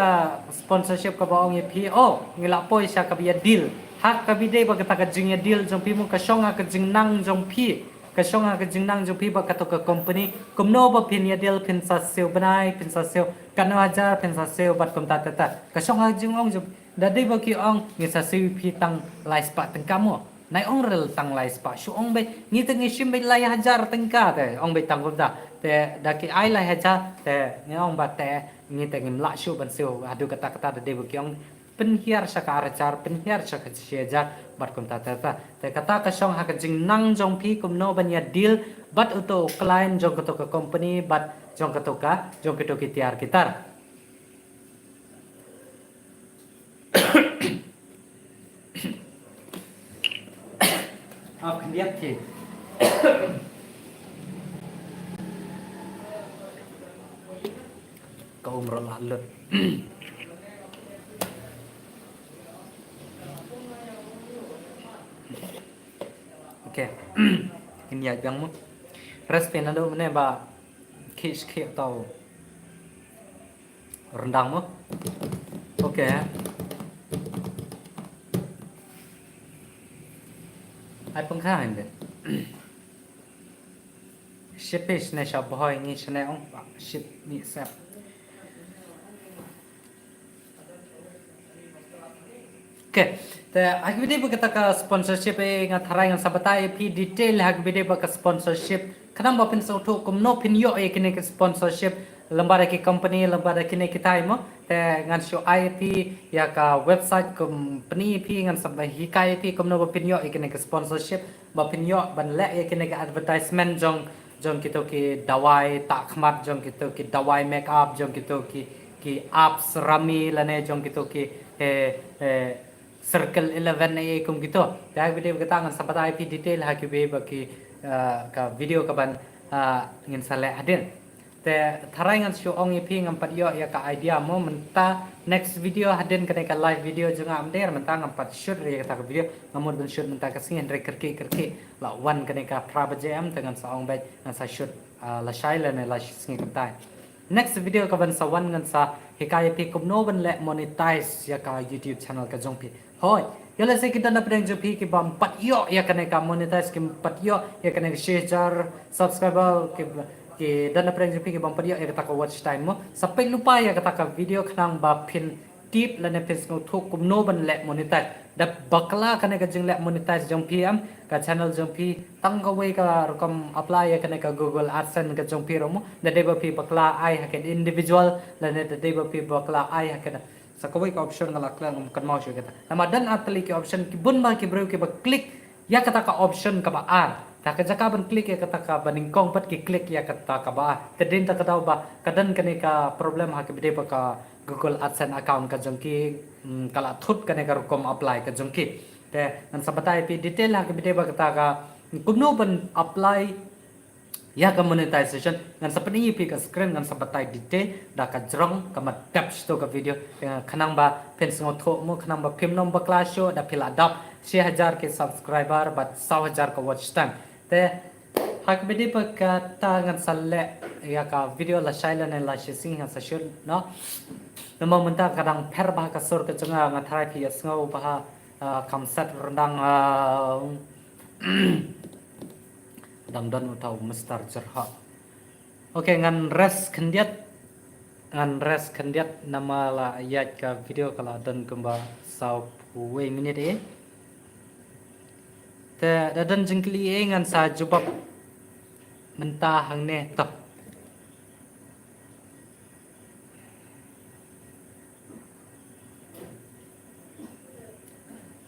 sponsorship kaba ong ïa phi, oh, ngi la poi sha kaba ïa deal. Ha kaba ïadei bad kata ka jingïa deal jong phi mo, ka shong ha ka jingnang jong phi. Ka shong ha ka jingnang jong phi bad kato ka company. Kumno ba phin ïa deal, phin sa siew bnai, phin sa siew katno hajar, phin sa siew bad kumta ta ta. Ka shong ha ka jingong jong, da dei ba ki ong ngi sa siew phi tang lai spah tyngka mo. Nai ong rel tang lai spah, shu ong beit, ngi te ngi shim beit lai hajar tyngka te, ong beit tang kumta. Te da ki ai lai hajar, te ngi ong ba te, ngi te ngim lah shuh ban siew, haduh katta katta da dei ba ki ong pynhiar sha ka ar hajar, pynhiar sha ka shi hajar, bad kumta te ta. Te kata ka shong ha ka jingnang jong phi kumno ban ïa deal bad uto u client jong kato ka company, bad jong kato ka, jong kato ki tiar ki tar. Ap khyndiat ki. Ka um ruh la lut. Okay. Khyndiat biang mo. Recipe naduh mynne ba khih khih tau. Rendang mo. Okay. Ai pangkha hynde. Ship is ne sha bhoi ngi shane ong ba ship ni sep. Okay. Te ha kaba ïadei bad kata ka sponsorship eh nga tharai ngan sa batai ïa phi detail ha kaba ïadei bad ka sponsorship. Khnang ba phin sngewthuh kumno phin ïoh ïa kine ki sponsorship lem bad da ki company, lem bad da kine kitai mo. Te ngan shu ai ïa phi ïa ka website company ïa phi, ngan sa hikai ïa phi kumno ba phin ïoh ïa kine ki sponsorship, ba phin ïoh ban leh ïa kine ki advertisement jong, jong kito ki dawai tah khmat, jong kito ki dawai make up, jong kito ki, ki apps Rummy lane jong kito ki, eh, eh, Circle Eleven eh, kum kito. Te ha kaba ïadei bad kata ngan sa batai ïa phi detail ha kaba ïadei bad ki, eh, ka video kaban, eh, ngin sa leh hadien. Te tharai ngan shu ong ïa phi ngam pat ïoh ïa ka idea mo, mynta next video hadien kane ka live video jong nga mynta, mynta ngam pat shoot ïa kata ka video, nga mut ban shoot mynta ka sngi hynrei kyrkieh kyrkieh la wan kane ka phra baje em, te ngan sa ong beit ngan sa shoot, ah, lashai lane la sngi kumtai. Next video kaban sa wan ngan sa hikai ïa phi kumno ban leh monetize ïa ka YouTube channel ka jong phi. Hooid, ïa lehse ki don na pdeng jong phi ki bym pat ïoh ïa kane ka monetize, kim pat ïoh ïa kane ka shi hajar subscriber, ki, ki don na pdeng jong phi ki bym pat ïoh ïa kata ka watch time mo. Sa peit lypa ïa kata ka video khnang ba phin tip lane phin sngewthuh kumno ban leh monetize. Da bakla kane ka jingleh monetize jong phi em, ka channel jong phi tang kawei ka rukom apply ïa kane ka Google AdSense ka jong phi ruh mo. Da dei ba phi bakla ai ha ka individual lane da dei ba phi bakla ai ha ka Sa kawei ka option nga la khlem kynmaw shuh kata. Namar don ar tylli ki option, ki bun ba ki briew kiba click ïa kata ka option kaba ar. Te ha ka jaka ban click ïa kata kaba nyngkong pat ki click ïa kata kaba ar. Te hadien kata ka daw ba ka don kane ka problem ha kaba ïadei bad ka Google AdSense account ka jong ki, mm, ka la thut kane ka rukom apply ka jong ki. Te ngan sa batai ïa phi detail ha kaba ïadei bad kata ka kumno ban apply Ïa ka monetization, ngan sa pyni ïa phi ka screen, ngan sa batai detail da ka jrong, ka ma dep shto ka video, eh, khnang ba phin sngewthuh mo, khnang ba phim nym bakla shuh da phi la dap shi hajar ki subscriber bad saw hajar ka watch time. Te ha kaba dei pat kata ngan sa leh ïa ka video lashai lane lashisngi ngan sa shoot noh. Namar mynta ka dang pher bha ka sur ka jong nga, nga tharai phi ïa sngew bha, ah, kam set ryndang, ah, dang don uta u Mister Jerhok. Ok, ngan rest khyndiat. Ngan rest khyndiat namar la ïaid ka video ka la don kumba saw phew wei minit eh. Te da don jingkylli eh ngan sa jubab mynta hangne to.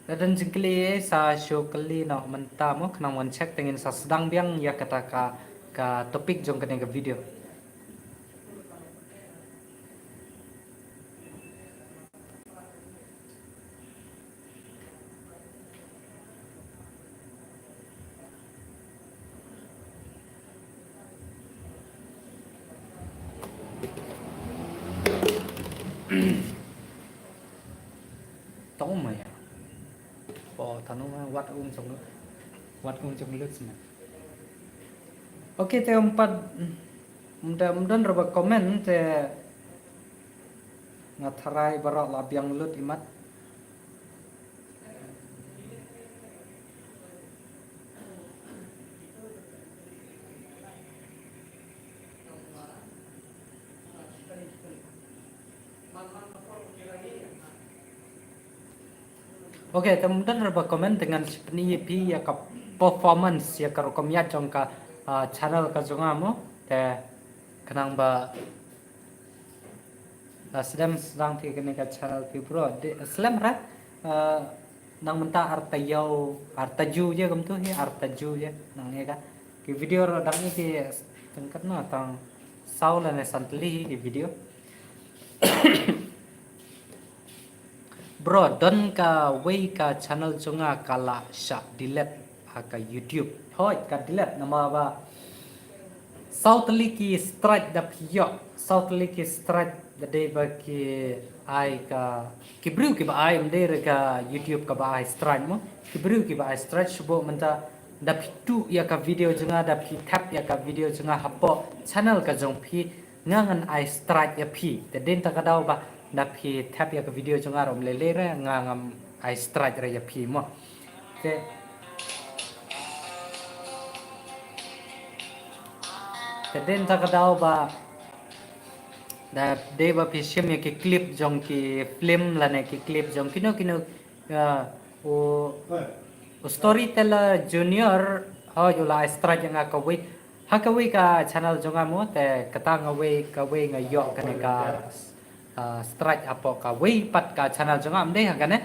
Da don jingkylli eh sa shu kylli noh mynta mo, khnang wan check te ngin sa sdang biang ïa kata ka, ka topic jong kane ka video. Tong ma ïa. Po tanu ma wat um jong lut. Wat um jong lut sma. Ok, te um pat, um da, um don ruh ba comment te nga tharai baroh la biang lut imat. Ok, te um don ruh ba comment te ngan sa pyni ïa phi ïa ka performance ïa ka rukom ïaid jong ka, ah, channel ka jong nga mo. Te khnang ba la sdang sdang phi kane ka channel phi bro. De, slem ra, ah, nang mynta arta ïaw, arta ju je kumtu hi, arta ju je nang ïa ka. Ki video ruh dang ïa ki tang katno tang saw lane san tylli hi ki video. Bro, don kawei ka channel jong nga ka la shah delete ha ka YouTube. Hooid, ka delete namar ba saw tylli ki strike da phi ïoh, saw tylli ki strike da dei ba ki ai ka, ki briew kiba ai, ym dei re ka YouTube kaba ai strike mo. Ki briew kiba ai strike shu bok mynta da phi tuh ïa ka video jong nga, da phi thep ïa ka video jong nga hapoh channel ka jong phi, nga ngan ai strike ïa phi. Te dei na kata ka daw ba da phi thep ïa ka video jong nga ruh ym lei lei re nga ngam ai strike re ïa phi mo. Te, te dei na kata ka daw ba da dei ba phi shim ïa ki clip jong ki film lane ki clip jong kino kino, ah, u, u Storyteller Junior, hooid, u la ai strike ïa nga kawei. Ha kawei ka channel jong nga mo, te kata nga wei, kawei nga ïoh kane ka, ah, strike hapoh kawei pat ka channel jong nga, ym dei ha kane.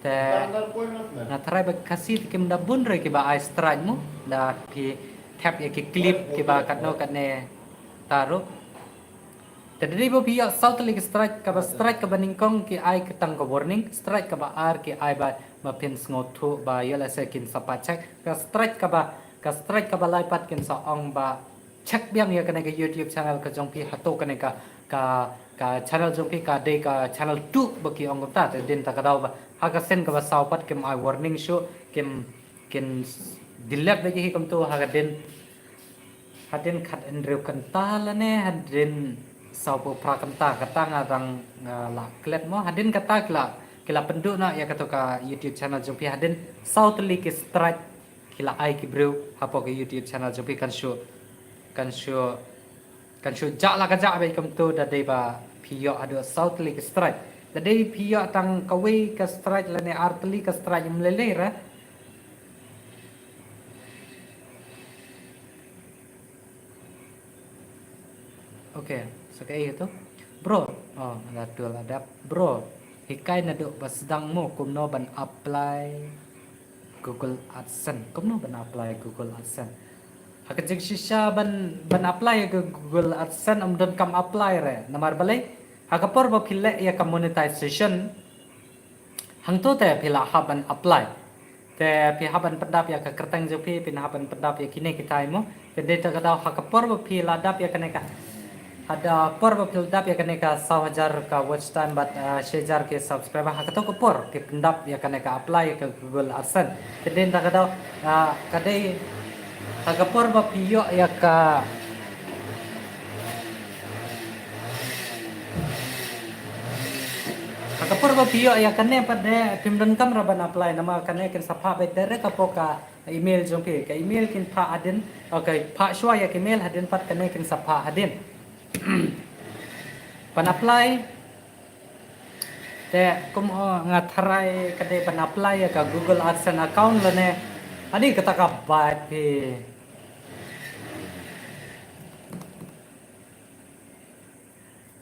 Te nga tharai ba Khasi te kim da bun re kiba ai strike mo, da phi thep ïa ki clip kiba katno katne ta ruh. Te da dei ba phi ïoh saw tylli ki strike, kaba strike kaba nyngkong ki ai ka tang ka warning, strike kaba ar ki ai ba, ba phin sngewthuh ba ïoh lehse kin sa pait check. Ka strike kaba, ka strike kaba lai pat kin sa ong ba check biang ïa kane ka YouTube channel ka jong phi hato kane ka, ka, ka channel jong phi ka dei ka channel tuh ba ki ong kumta, te dei na kata ka daw ba ha ka sien kaba saw pat kim ai warning shuh, kim, kin s-, delete da ki hi kumto ha ka dien Hadien khathynriew kynta lane hadien sawphew phra kynta, kata nga dang, nga la klet mo. Hadien kata ki la, ki la pynduh noh ïa kato ka YouTube channel jong phi, hadien saw tylli ki strike ki la ai ki briew hapoh ka YouTube channel jong phi. Kan shu, kan shu, kan shu jah la ka jah bad kumto da dei ba phi ïoh haduh saw tylli ki strike. Da dei phi ïoh tang kawei ka strike lane ar tylli ka strike ym lei lei re. Ok, sa kaei kato? Bro, oh, la tu la dap. Bro, hikai naduh ba sdang mo kumno ban apply Google AdSense. Kumno ban apply Google AdSense? Ha ka jingshisha ban, ban apply ka Google AdSense ym donkam apply re. Namar balei? Ha ka por ba phi leh ïa ka monetization, hangto te phi la hap ban apply. Te phi hap ban pyndap ïa ka kyrteng jong phi, phi hap ban pyndap ïa kine kita mo. Te dei ta ka daw ha ka por ba phi la dap ïa kane ka, ha ka por ba phi la dap ïa kane ka saw hajar ka watch time bad, ah, shi hajar ki subscriber, ha kato ka por phi pyndap ïa kane ka apply ïa ka Google AdSense. Te dei ta ka daw, ah, ka dei ha ka por ba phi ïoh ïa ka Ha ka por ba phi ïoh ïa kane pat de phim donkam ruh ban apply, namar kane kin sa phah beit direct hapoh ka email jong phi. Ka email kin phah hadien, okay, phah shuwa ïa ka email, hadien pat kane kin sa phah hadien. Ban apply te kum, oh, nga tharai ka dei ban apply ïa ka Google AdSense account lane. Ani kata ka bait phi.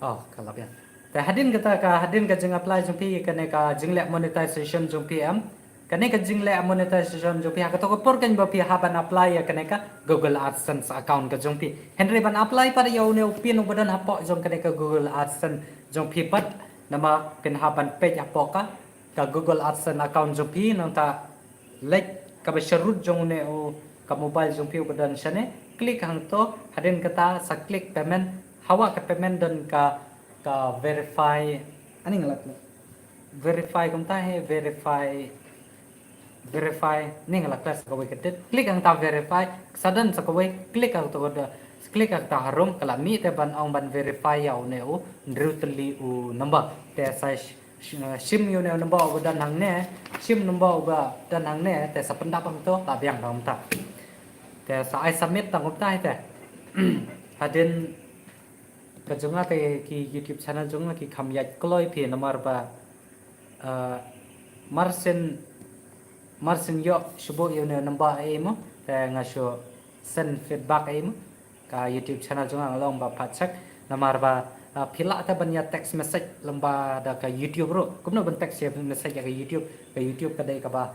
Oh, ka la biang. Te hadien kata ka, hadien ka jing apply jong phi, kane ka jingleh monetization jong phi em. Kane ka jingleh monetization jong phi, ha kato ka por kan ba phi hap ban apply ïa kane ka Google AdSense account ka jong phi. Hynrei ban apply pat ïa une u pin uba don hapoh jong kane ka Google AdSense jong phi pat, namar phin hap ban peit hapoh ka ka Google AdSense account jong phi, nangta leit kaba sharud jong une u ka mobile jong phi uba don shane, click hangto, hadien kata sa click payment, hawa ka payment don ka, ka verify, ani nga la click. Verify kumta hi, verify, verify, ni nga la click sa kawei ka date, click hangta verify, sa don sa kawei, click hangto ka da, click hangta harum, ka la mih te ban ong ban verify ïa une u hynriew tylli u number. Te sa sh-, sh-, shim ïa une u number uba don hangne, shim number uba don hangne, te sa pyndap hangto, la biang tang kumta. Te sa ai submit tang kumta hi te. Hadien ka jong nga te ki YouTube channel jong nga ki kham ïaid kloi phi namar ba, eh, mar shen, mar shen ïoh shu buh ïa une u number ei mo, te nga shu send feedback ei mo. Ka YouTube channel jong nga nga long ba pha check. Namar ba, ah, phi lah te ban ïa text message lyngba da ka YouTube ruh. Kumno ban text ïa message ïa ka YouTube? Ka YouTube ka dei kaba,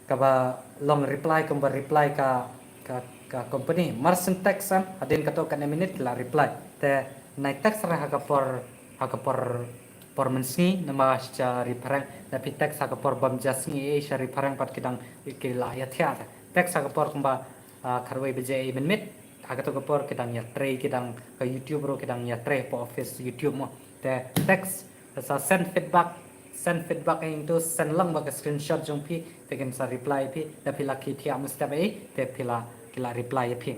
kaba long reply kumba reply ka, ka, ka company. Mar shen text em, hadien katto katne minit ki la reply. Te nai text ruh ha ka por, ha ka por, por mynsngi, namar sha ri phareng, da phi text ha ka por bam ja sngi, eh, sha ri phareng pat ki dang ki la ïa thiah te. Text ha ka por kumba, ah, khatwei baje ei mynmiet. Ha kato ka por ki dang ïatrei, ki dang ka YouTube ruh ki dang ïatrei hapoh office YouTube mo. Te text, sa send feedback, send feedback ei to, send lang ba ka screenshot jong phi, te kin sa reply phi, da phi la ki thiah mynstep ei, te phi la, ki la reply ïa phi.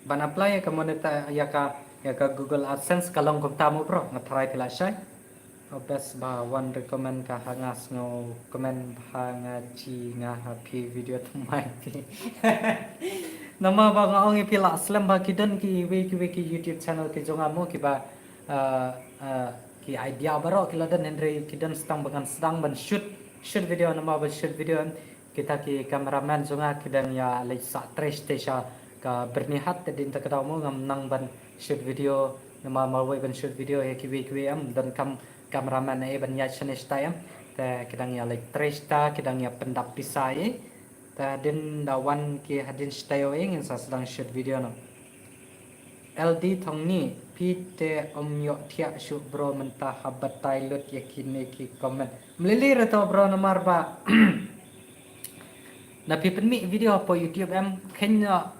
Ban apply ïa ka monetize, ïa ka, ïa ka Google AdSense ka long kumta mo bro, nga tharai phi la shai. Oh, best ba wan recommend ka ha nga, sngew comment ba ha nga, chi nga ha phi video thymmai phi. Namar ba nga ong ïa phi la slem ba ki don kiwei kiwei ki YouTube channel ki jong nga mo kiba, uh, uh, ki idea baroh ki la don, hynrei ki don sa tang ba ngan sdang ban shoot, shoot video, namar ban shoot video kita ki cameraman jong nga ki dang ïa leit sah trei sha ka Byrnihat, te dei ta ka daw mo ngam nang ban shoot video, namar marwei ban shoot video ïa kiwei kiwei em, donkam cameraman ei ban ïaid shane shatai em. Te ki dang ïa leit trei shata, ki dang ïa pyndap pisa ei. Te hadien da wan ki hadien shatai ei ngin sa sdang shoot video noh. L D Thongni, phi te ym ïoh thiah shuh bro mynta, hap batai lut ïa kine ki comment. Mlili re to bro, namar ba da phi pynmih video hapoh YouTube em, kheiñ noh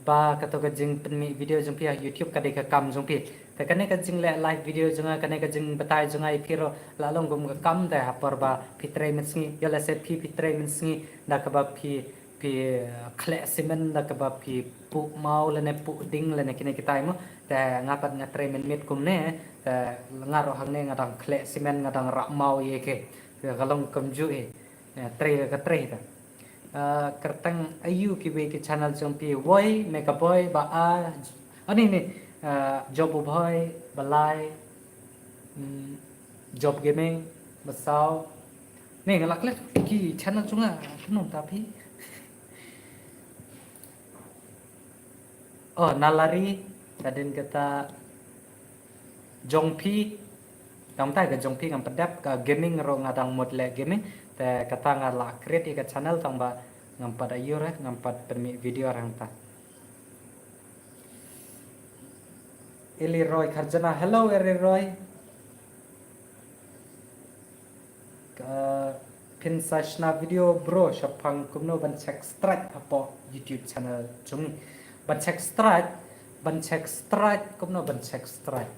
ba kato ka jingpynmih video jong phi ha YouTube ka dei ka kam jong phi. Te kane ka jingleh live video jong nga, kane ka jingbatai jong nga ïa phi ruh la long kum ka kam, te ha por ba phi trei mynsngi, ïoh lehse phi, phi trei mynsngi da kaba phi, phi, eh, khleh simen, da kaba phi puh maw lane puh ding lane kine kitai mo. Te nga pat nga trei mynmiet kumne, te nga ruh hangne nga dang khleh simen, nga dang rah maw ïa ke. Te ka long kumjuh hi. Eh, trei ka trei ta. Eh, kyrteng aiu kiwei ki channel jong phi, Woi, Mega Boy, ba a, ani ni, eh, Job U Bhoi, ba lai, mm, Job Gaming, ba saw. Ni nga la klet ki channel jong nga, kumno ta phi. Oh, Nalari, hadien kata jong phi, tang tai ka jong phi ngam pat dep, ka gaming ruh nga dang mut leh gaming, te kata nga la create ïa ka channel tang ba ngam pat aiu re, ngam pat pynmih video re hangta. Eli Roy Kharjana, hello Eli Roy. Ka Phin sa shna video bro shaphang kumno ban check strike hapoh YouTube channel jong ngi. Ban check strike, ban check strike, kumno ban check strike.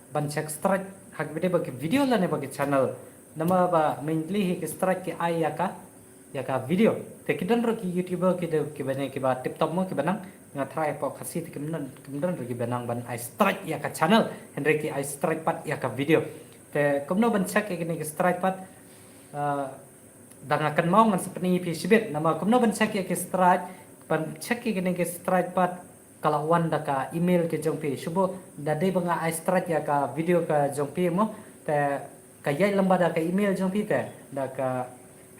Ban check strike ha kaba ïadei bad ki video lane bad ki channel. Namar ba mainly hi ki strike ki ai ïa ka, ïa ka video. Te ki don ruh ki YouTuber ki dei kiba ne kiba tip top mo kiba nang, nga tharai hapoh Khasi te kim don, kim don ruh kiba nang ban ai strike ïa ka channel. Hynrei ki ai strike pat ïa ka video. Te kumno ban check ïa kine ki strike pat, ah, da nga kynmaw ngan sa pyni ïa phi shibit. Namar kumno ban check ïa ki strike, ban check ïa kine ki strike pat ka la wan da ka email ki jong phi. Shu bud da dei ba nga ai strike ïa ka video ka jong phi mo. Te ka ïaid lem bad da ka email jong phi te. Da ka,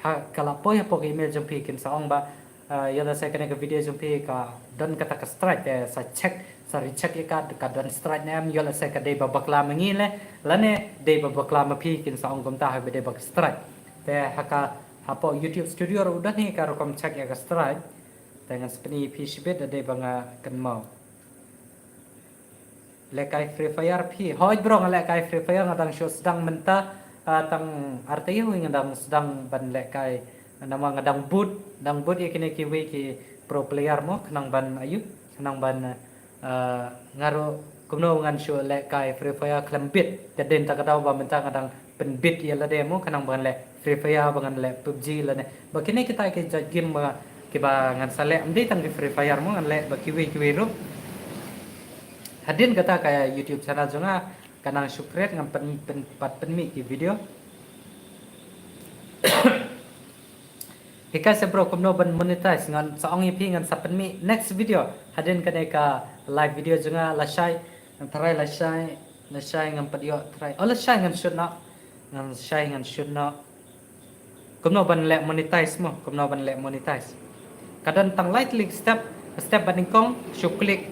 ha, ka la poi hapoh ka email jong phi kin sa ong ba, ah, ïoh lehse kane ka video jong phi ka don kata ka strike te sa check, sa recheck ïa ka, ka don strike ne em, ïoh lehse ka dei ba bakla ma ngi leh, lane dei ba bakla ma phi kin sa ong kumta ha kaba ïadei bad ka strike. Te ha ka, hapoh YouTube Studio ruh u don hi ka rukom check ïa ka strike. Te ngan sa pyni ïa phi shibit da dei ba nga kynmaw. Lehkai Free Fire phi. Hooid bro, nga lehkai Free Fire, nga dang shu sdang mynta, ah, tang ar taïew nga dang sdang ban lehkai. Namar nga dang bud, dang bud ïa kine kiwei ki pro player mo, khnang ban aïu, khnang ban, ah, nga ruh kumno ngan shu lehkai Free Fire khlem bit. Te dei na kata ka daw ba mynta nga dang pynbit ïa lade mo, khnang ba ngan leh Free Fire, ba ngan leh PUBG lane. Ba kine kita ki jait game ba kiba ngan sa leh, ym dei tang ki Free Fire mo, ngan leh ba kiwei kiwei ruh. Hadien kata ka YouTube channel jong nga ka nang shu create, ngan pyn, pyn, pat pynmih ki video. Hikai sa bro kumno ban monetize, ngan sa ong ïa phi, ngan sa pynmih next video. Hadien kane ka live video jong nga lashai, ngan tharai lashai, lashai ngan pat ïoh tharai. Oh, lashai ngan shoot noh. Ngan shai ngan shoot noh. Kumno ban leh monetize mo, kumno ban leh monetize. Ka don tang lai tylli ki step, ka step ba nyngkong, shu click.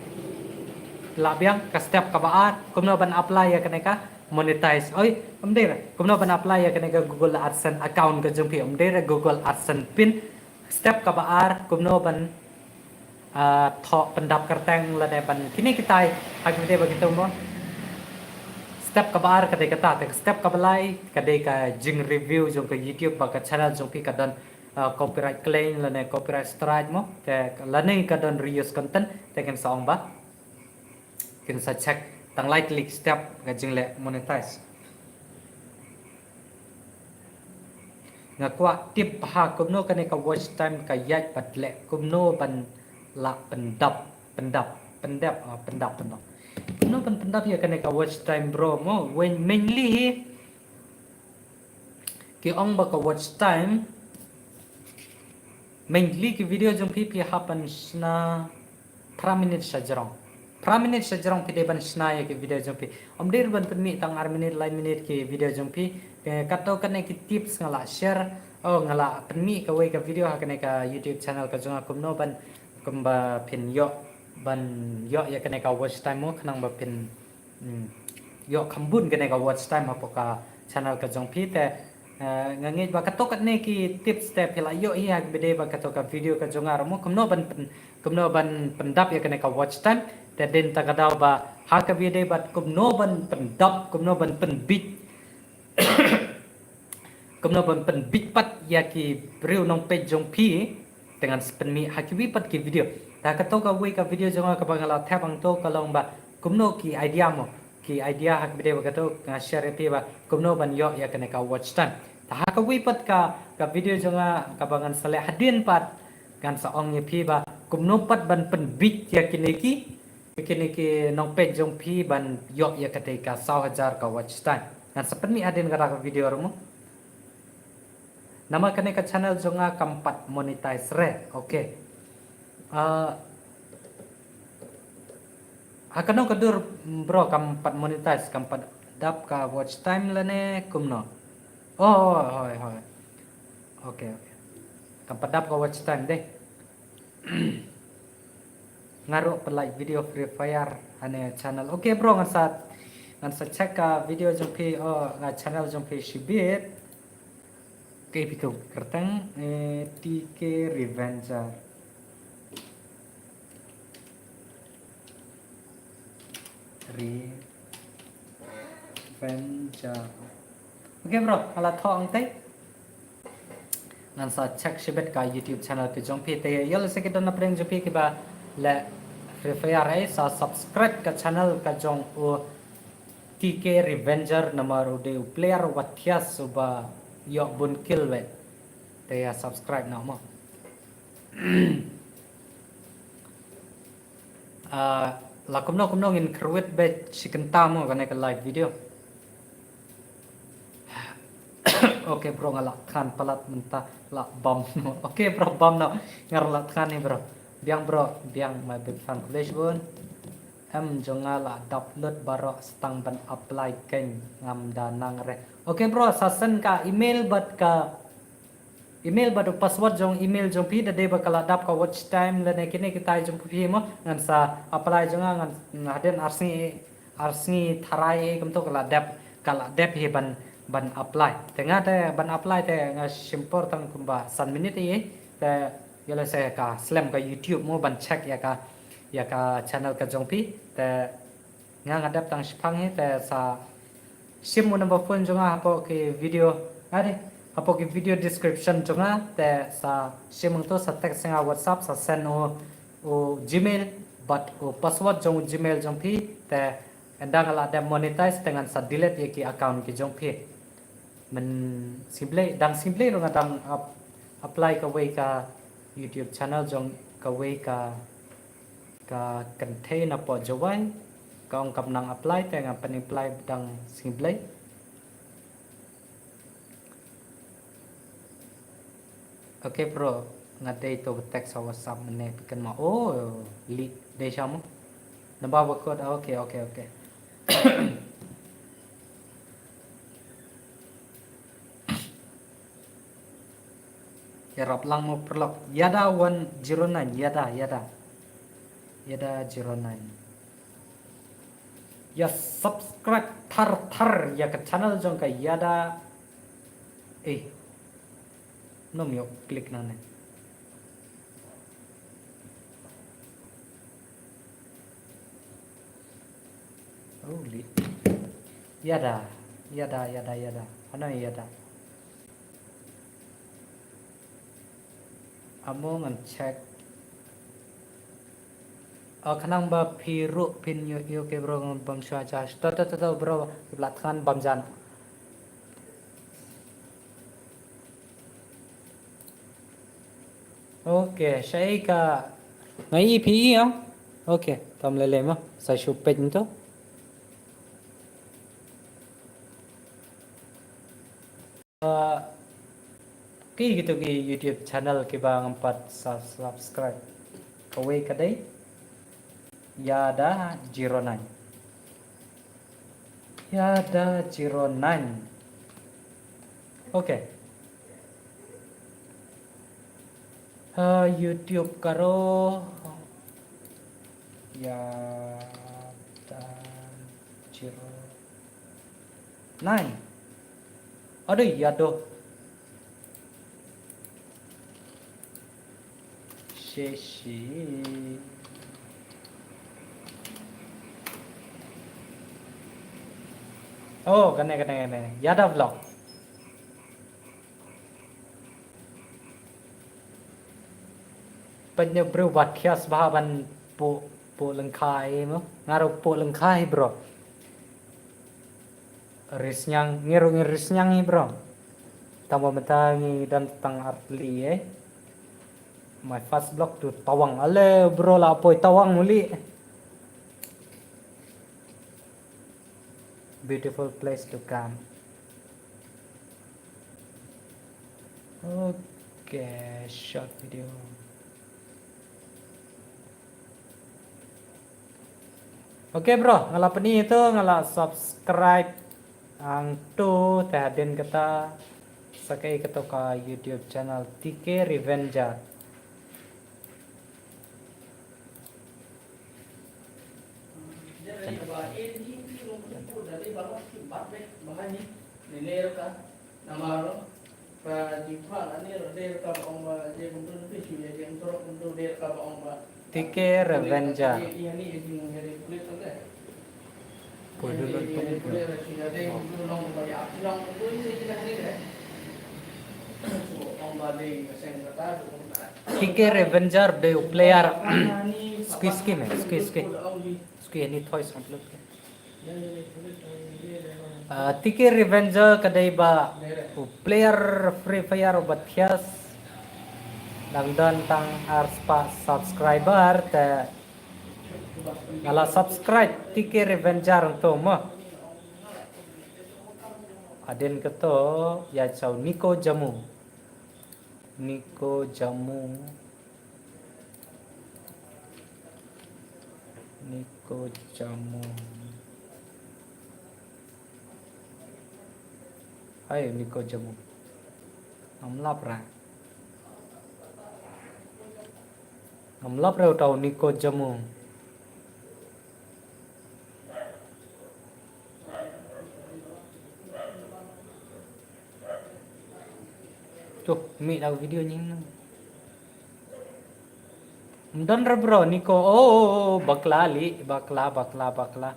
Lah biang, ka step kaba ar, kumno ban apply ïa kane ka monetize. Oi, ym dei re, kumno ban apply ïa kane ka Google AdSense account ka jong phi, ym dei re Google AdSense pin. Step kaba ar, kumno ban, ah, thoh pyndap kyrteng lane ban kine kitai, ha kine ba kito mo. Step kaba ar ka dei kata, te step kaba lai ka dei ka jing review jong ka YouTube ba ka channel jong phi ka don, ah, copyright claim lane copyright strike mo, te lane ka don reuse content, te kin sa ong ba kin sa check tang lai tylli ki step ka jingleh monetize. Nga kwah tip ha kumno kane ka watch time ka ïaid bad leh kumno ban lah pyndap, pyndap, pyndap, ah, pyndap, pyndap. Kumno ban pyndap ïa kane ka watch time bro mo, wen mainly hi ki ong ba ka watch time. Mainly ki video jong phi phi hap ban shna phra minit sha jrong. Phra minit sha jrong phi dei ban shna ïa ki video jong phi. Ym dei ban pynmih tang ar minit, lai minit ki video jong phi. Eh, kato kane ki tips nga la share. Oh, nga la pynmih kawei ka video ha kane ka YouTube channel ka jong nga kumno ban, kumba phin ïoh, ban ïoh ïa kane ka watch time mo khnang ba phin Hmm. Ïoh kham bun kane ka watch time hapoh ka channel ka jong phi te, eh, nga ngeit ba kato katne ki tips te phi la ïoh hi ha kaba ïadei bad kato ka video ka jong nga ruh mo kumno ban pyn, kumno ban pyndap ïa kane ka watch time. Te dei na kata ka daw ba ha kaba ïadei bad kumno ban pyndap, kumno ban pynbit. Kumno ban pynbit pat ïa ki briew nongpeit jong phi, te ngan sa pynmih ha kiwei pat ki video. Te kato kawei ka video jong nga kaba nga la thep hangto ka long ba kumno ki idea mo, ki idea ha kaba ïadei bad kato nga share ïa phi ba kumno ban ïoh ïa kane ka watch time. Te ha kawei pat ka, ka video jong nga kaba ngan sa leh hadien pat ngan sa ong ïa phi ba kumno pat ban pynbit ïa kine ki, kine ki nongpeit jong phi ban ïoh ïa kata ka saw hajar ka watch time. Ngan sa pynmih hadien kata ka video ruh mo. Namar kane ka channel jong nga kam pat monetize re. Okay. Ah, ha kano ka dur bro kam pat monetize, kam pat dap ka watch time lane kumno? Oh, hooid, hooid. Okay, okay. Kam pat dap ka watch time dei. Nga ruh pynlait video Free Fire hane channel. Okay bro, ngan sa, ngan sa check ka video jong phi, oh, ka channel jong phi shibit. Ka phi tu kyrteng, eh, T K Revenger. Revenger. Okay bro, nga la thoh hangtei. Ngan sa check shibit ka YouTube channel ka jong phi. Te ïoh lehse ki don na pdeng jong phi kiba leh Free Fire, eh, sa subscribe ka channel ka jong u T K Revenger, namar u dei u player wa thias uba ïoh bun kill beit. Te ïa subscribe noh mo. Ah, la kumno kumno ngin kyrwit beit shi kynta mo kane ka live video. Okay bro, nga la than palat mynta, la bam. Okay bro, bam noh. Nga ruh la than hi bro. Biang bro, biang, my big fan. Khublei shibun. Em, jong nga la dap lut baroh, sa tang ban apply keiñ, ngam da nang re. Okay bro, sa send ka email bad ka email bad u password jong email jong phi da dei ba ka la dap ka watch time lane kine kitai jong phi mo, ngan sa apply jong nga, ngan hadien arsngi, arsngi tharai kumto ka la dep, ka la dep hi ban, ban apply. Te nga te ban apply te nga shim por tang kumba san minit hi. Te ïoh lehse ka slem ka YouTube mo ban check ïa ka, ïa ka channel ka jong phi. Te nga nga dep tang shipang hi te sa shim u number phone jong nga hapoh ki video, ade, hapoh ki video description jong nga, te sa shim hangto, sa text nga WhatsApp, sa send u, u Gmail bad u password jong u Gmail jong phi, te ynda nga la dep monetize te ngan sa delete ïa ki account ki jong phi. Mynsiem Blei, dang siem Blei ruh nga dang ap-, apply kawei ka YouTube channel jong kawei ka, ka kynthei napoh Jowai, ka ong kam nang apply te nga pyn-apply dang siem Blei. Okay bro, nga dei to text ha WhatsApp mynne phi kynmaw. Oh, lih dei sha mo. Naba ba kot. Okay, okay, okay. Ïarap lang mo paralok. Ïada one zero nine, ïada, ïada. Ïada zero nine. Ïa subscribe thar thar ïa ka channel jong ka Ïada. Eh. Nom ïoh click nangne. Oh, lih. Ïada, ïada, ïada, ïada. Hano ïada. Amo ngan check. Oh, khnang ba phi ruh phin ïoh, ïoh ke bro, ngan bam shuwa ja. To, to, to, to, bro, ki plat khan bam jan. Okay, shaei ka ngai phi ïa. Okay, tam lele ma, sa shu peit nto. Ah, ki kito ki YouTube channel kiba ngam pat sa subscribe. Kawei ka dei Ïada zero nine. Ïada zero nine. Okay. Ha YouTube ka ro. Ïada zero nine. Aduh, Ïado. Shishi. Oh, kane, kane, kane. Ïada Vlog. Pynïoh briew ba thias bha ban puh, puh lyngkha hi mo. Nga ruh puh lyngkha hi bro. Ri sniang, ngi ruh ngi ri sniang hi bro. Tang ba mynta ngi don tang ar tylli eh. My first vlog to Tawang. Ale bro, la poi Tawang muli. Beautiful place to come. Okay, short video. Okay bro, nga la pyni to, nga la subscribe hangto, te hadien kata sa kaei kato ka YouTube channel T K Revenger. T K Revenger. Poi dulu tu. T K Revenger dei u player. Suki, suki me, suki, suki. Suki, any toys upload ke. Ah, T K Revenger ka dei ba u player Free Fire uba thiah. Dang don tang ar spah subscriber te nga la subscribe T K Revenger hangto mo. Hadien kato ïa chaw Niko Jamu. Niko Jamu. Niko Jamu. Hai Niko Jamu. Ngam lap ra. Ngam lap ra uta u Niko Jamu. Tuh, mih da video nying. Ym don re bro, Niko. Oh, oh, oh, bakla li, bakla, bakla, bakla.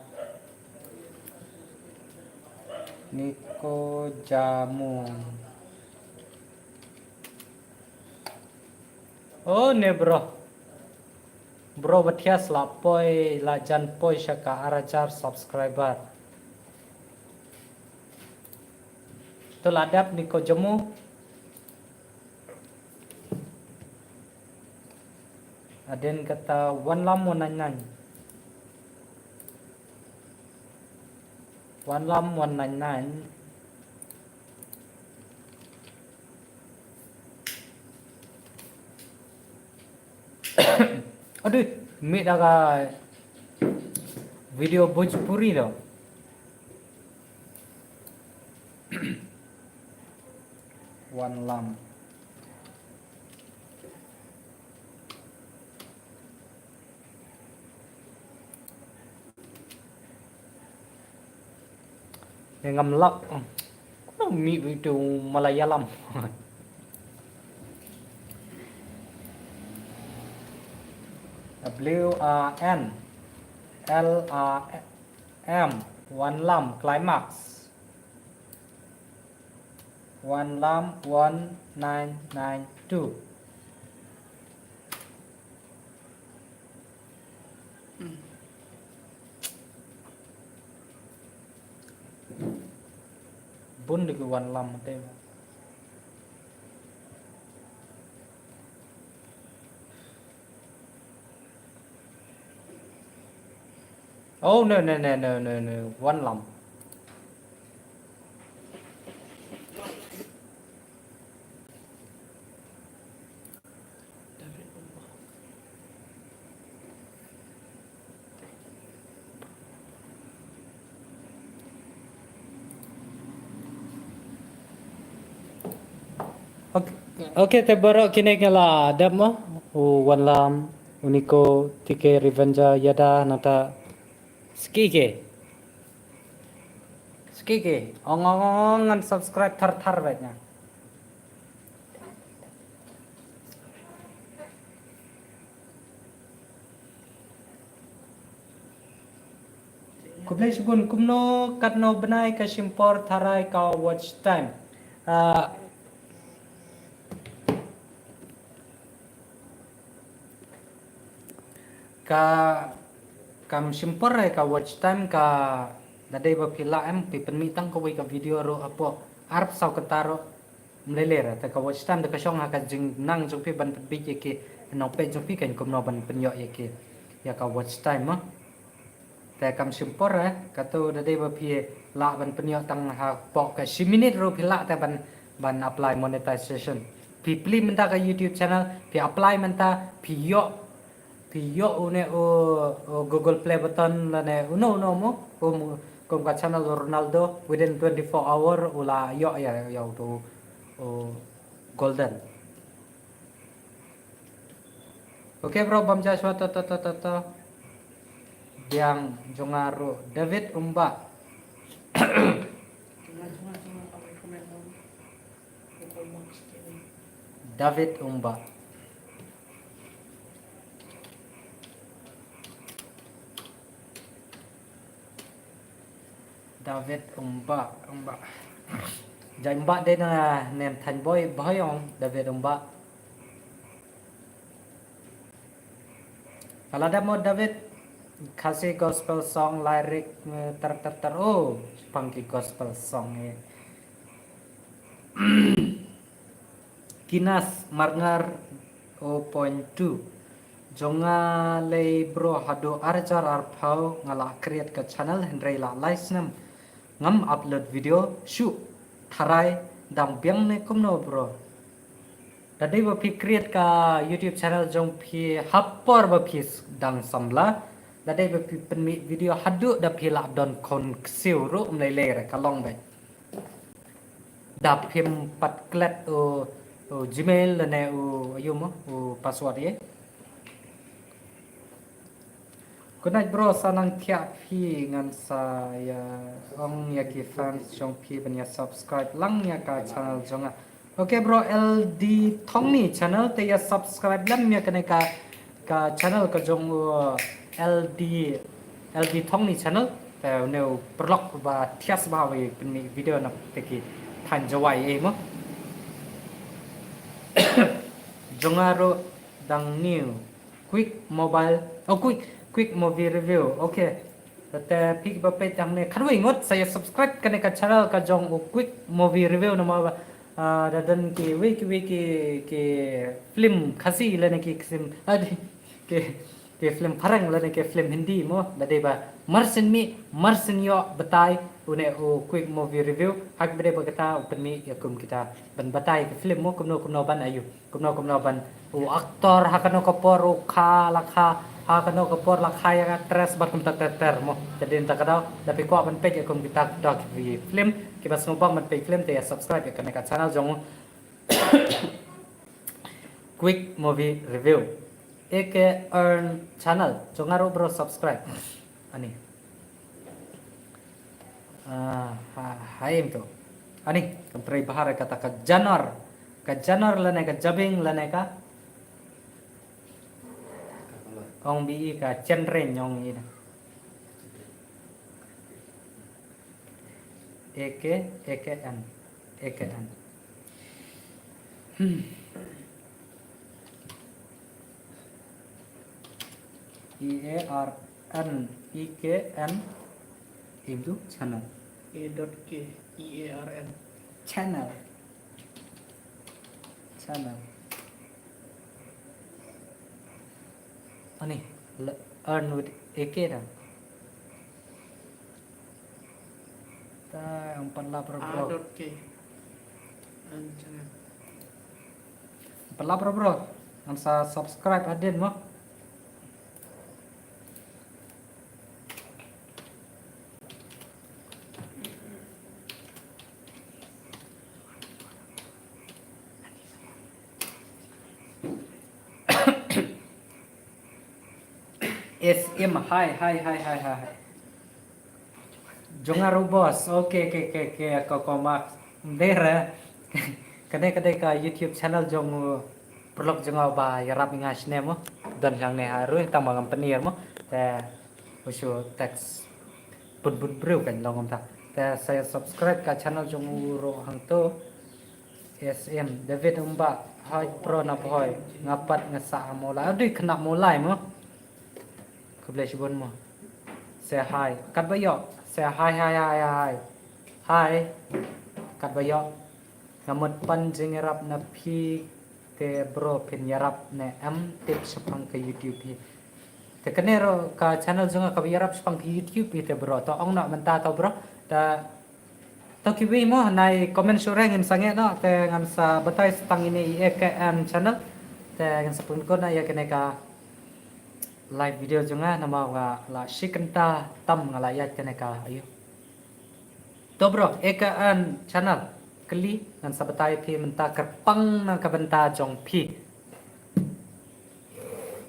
Niko Jamu. Oh, ne bro. Bro ba thiah la poi, la jan poi sha ka ar hajar subscriber. To la dep Niko Jamu. Hadien kata Wanlam one nine nine. Wanlam one nine nine. Aduh, mih da ka video Bhojpuri do. Wanlam. Ngam lap. Kumno mih video Malayalam. W A N L A M, Wanlam, climax. Wanlam one nine nine two. Bun da ki Wanlam te. Oh, no, no, no, no, no, no. Wanlam. Okay, okay, te baroh kine nga la dep mo, u Wanlam, u Niko, T K Revenger, ïada nangta Skike. Skike. Ong, ong, ong, ong, ngan subscribe thar thar bad nga. Khublei shibun. Kumno katno bnai ka shim por tharai ka watch time? Ah, ka, kam shim por re ka watch time ka, da dei ba phi lah em, phi pynmih tang kawei ka video ruh hapoh arphew saw kynta ruh ym lei lei re. Te ka watch time da ka shong ha ka jingnang jong phi ban pynbeit ïa ki nongpeit jong phi kan kumno ban pynïoh ïa ki, ïa ka watch time mo. Te kam shim por re, kato da dei ba phi lah ban pynïoh tang hapoh ka shi minit ruh phi lah te ban, ban apply monetization. Phi plie mynta ka YouTube channel, phi apply mynta, phi ïoh, phi ïoh une u, u Google Play button lane uno uno mo, kum, kum ka channel Ronaldo, within twenty-four hour u la ïoh ïa, ïa uto u golden. Okay bro, bam ja shuwa to, to, to, to, to. Biang jong nga ruh David Umbah. David Umbah. David Umbah, Umbah. Jai mbah dei na nem than boi bhoi ong David mbah. Ala da mo David, Khasi gospel song, lyric, eh, ter ter ter. Oh, pang ki gospel song eh. Kinas Marngar o point two. Jong nga lei bro haduh ar hajar arphew nga la create ka channel hynrei la lai snem ngam upload video shuh. Tharai dang biang ne kumno bro? Da dei ba phi create ka YouTube channel jong phi ha por ba phi dang samla. Da dei ba phi pynmih video haduh da phi la don khun ksiew ruh ym lei lei re ka long beit. Da phim pat klet u, u Gmail lane u, ayu mo, u password ye. Good night bro, sa nang thiah phi ngan sa ïa ong ïa ki fans jong phi ban ïa subscribe lang ïa ka channel jong nga. Okay bro, L D Thongni channel te ïa subscribe lem ïa kane ka, ka channel ka jong u L D, L D Thongni channel. Te une u paralok ba thiah sbha wei pynmih video na te ki thaiñ Jowai eh mo. Jong nga ruh dang new. Quick mobile, oh, quick, quick movie review. Okay. Te phi ba peit hangne khatwei ngut sa ïa subscribe kane ka channel ka jong u Quick Movie Review namar ba, ah, da don kiwei kiwei ki, ki film Khasi lane ki film, ah, ki, ki film phareng lane ki film Hindi mo, da dei ba mar sien mih mar sien ïoh batai une u Quick Movie Review, ha kaba dei ba kata u pynmih ïa kum kita ban batai ki film mo kumno kumno ban ayu. Kumno kumno ban u actor ha kano ka por u kha la kha, ha kano ka por la kha ïa ka actress bad kumta ter ter mo. Te dei nangta ka daw da phi kwah ban peit ïa kum kita ki film kiba sngewbang ban peit film te ïa subscribe ïa kane ka channel jong u Quick Movie Review. A K Earn channel jong nga ruh bro subscribe. Ani. Ah, ha, ha im tu. Ani, kan trei bahar kata ka janor. Ka janor lane ka jabieng lane ka. Ong bi i ka chenren ong i na. A K, A K N. A K N. Hmm. E A R N E K N. Im tu channel. A dot K E A R N. Channel. Channel. Ani, le-, earn with A K da. Ta, ang pat lap bro. A dot K. Ang channel. Pat lap bro. Ngan sa subscribe hadien mo. S M, hi, hi, hi, hi, hi. Jong nga ruh boss. Okay, okay, okay, okay, ko, ko mak. Ndera. Kane, kane ka YouTube channel jong u paralok jong nga ba ïarap ïa nga shane mo. Don hangne ha ruh tang ba ngam pynïar mo. Te u shu text bun bun briew kan long kumta. Te sa subscribe ka channel jong u ruh hangto. S M David Umbah, hi bro na Bhoi, nga pat nga sah ha Mawlai. Aduh khynnah Mawlai mo. Khublei shibun mo. Say hi. Katba ïoh. Say hi, hi, hi, hi, hi. Hi. Katba ïoh. Nga mut pan jingïarap na phi te bro phin ïarap ne em tip shaphang ka YouTube hi. Te kane ruh ka channel jong nga kaba ïarap shaphang ka YouTube hi te bro. To ong noh mynta to bro. Te to kiwei mo nai comment shuh re ngin sa ngeit noh te ngan sa batai sa tang ine i A K N channel. Te ngan sa pynkut noh ïa kane ka live video jong nga namar nga la shi kynta tam nga la ïaid kane ka ayu. To bro, A K N channel kylli ngan sa batai phi mynta kyrpang na ka bynta jong phi.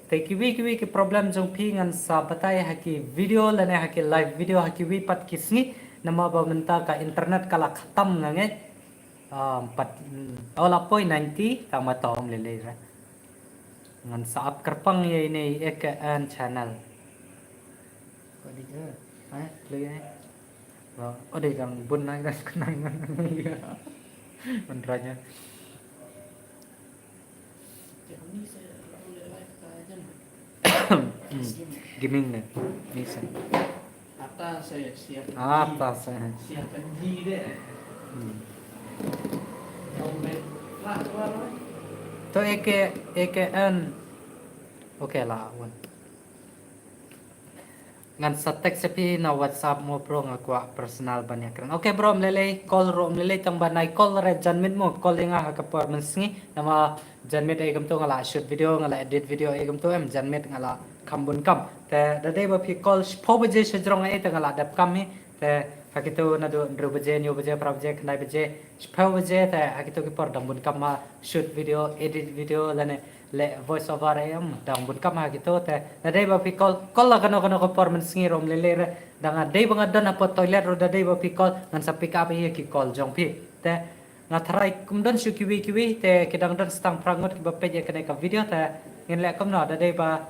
Te kiwei kiwei ki problem jong phi ngan sa batai ha ki video lane ha ki live video ha kiwei pat ki sngi namar ba mynta ka internet ka la khatam nga ngeit. Ah, pat, mm, oh, la poi ninety tang ma tom lele ra. Ngan sa ap kyrpang ïa ine i A K N channel. Ko di ke? Eh, play eh. Ba, oh, dei dang bun nai dang kenang nang. Ban ranya. Hmm, gaming ne. Ni sen. Ata se siap. Ata se. Siap ji de. Hmm. To A K, A K N. Okay la wan. Ngan sa text ïa phi na WhatsApp mo bro, nga kwah personal ban ïakren. Okay bro, ym lei lei, call ruh ym lei lei, tang ba nai call re janmiet mo, call ïa nga ha ka por mynsngi, namar janmiet ei kumto nga la shoot video, nga la edit video ei kumto em, janmiet nga la kham bun kam. Te da dei ba phi call shiphew baje shajrong ei te nga la dep kam hi, te ha kito naduh hynriew baje, hynñiew baje, phra baje, khyndai baje, shiphew baje, te ha kito ki por dang bun kam ma shoot video, edit video lane leh voice over em, dang bun kam ha kito te. Da dei ba phi call, call la kano kano ka por mynsngi ruh ym lei lei re. Da nga dei ba nga don hapoh toilet ruh da dei ba phi call, ngan sa pick up ïa ki call jong phi. Te nga tharai kum don shuh kiwei kiwei, te ki dang don sa tang phra ngut kiba peit ïa kane ka video, te ngin leh kumno, da dei ba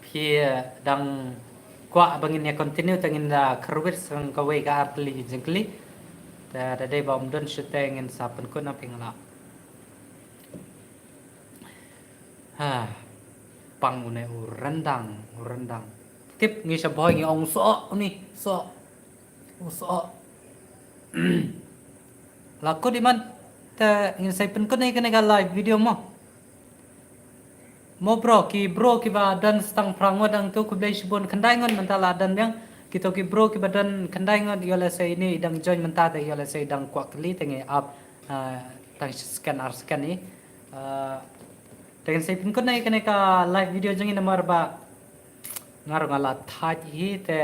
phi, eh, dang kwah ba ngin ïa continue, te ngin da kyrwit sa kawei ka ar tylli jingkylli. Te da dei ba ym don shuh te ngin sa pynkut na phi, nga la. Ha. Pang une u ryndang, u ryndang. Tip ngi sha Bhoi ngi ong soh une, soh. U soh. La kut imat te ngin sa pynkut na ïa kane ka live video mo. Mo bro, ki bro kiba don sa tang phra ngut hangto, khublei shibun, khyndai ngut mynta la don biang. Kito ki bro kiba don khyndai ngut, ïoh lehse ine i dang join mynta te ïoh lehse i dang kwah kylli te ngi ap, ah, tang shi second ar second i. Ah, te ngin sa pynkut na ïa kane ka live video jong ngi namar ba nga ruh nga la thait hi te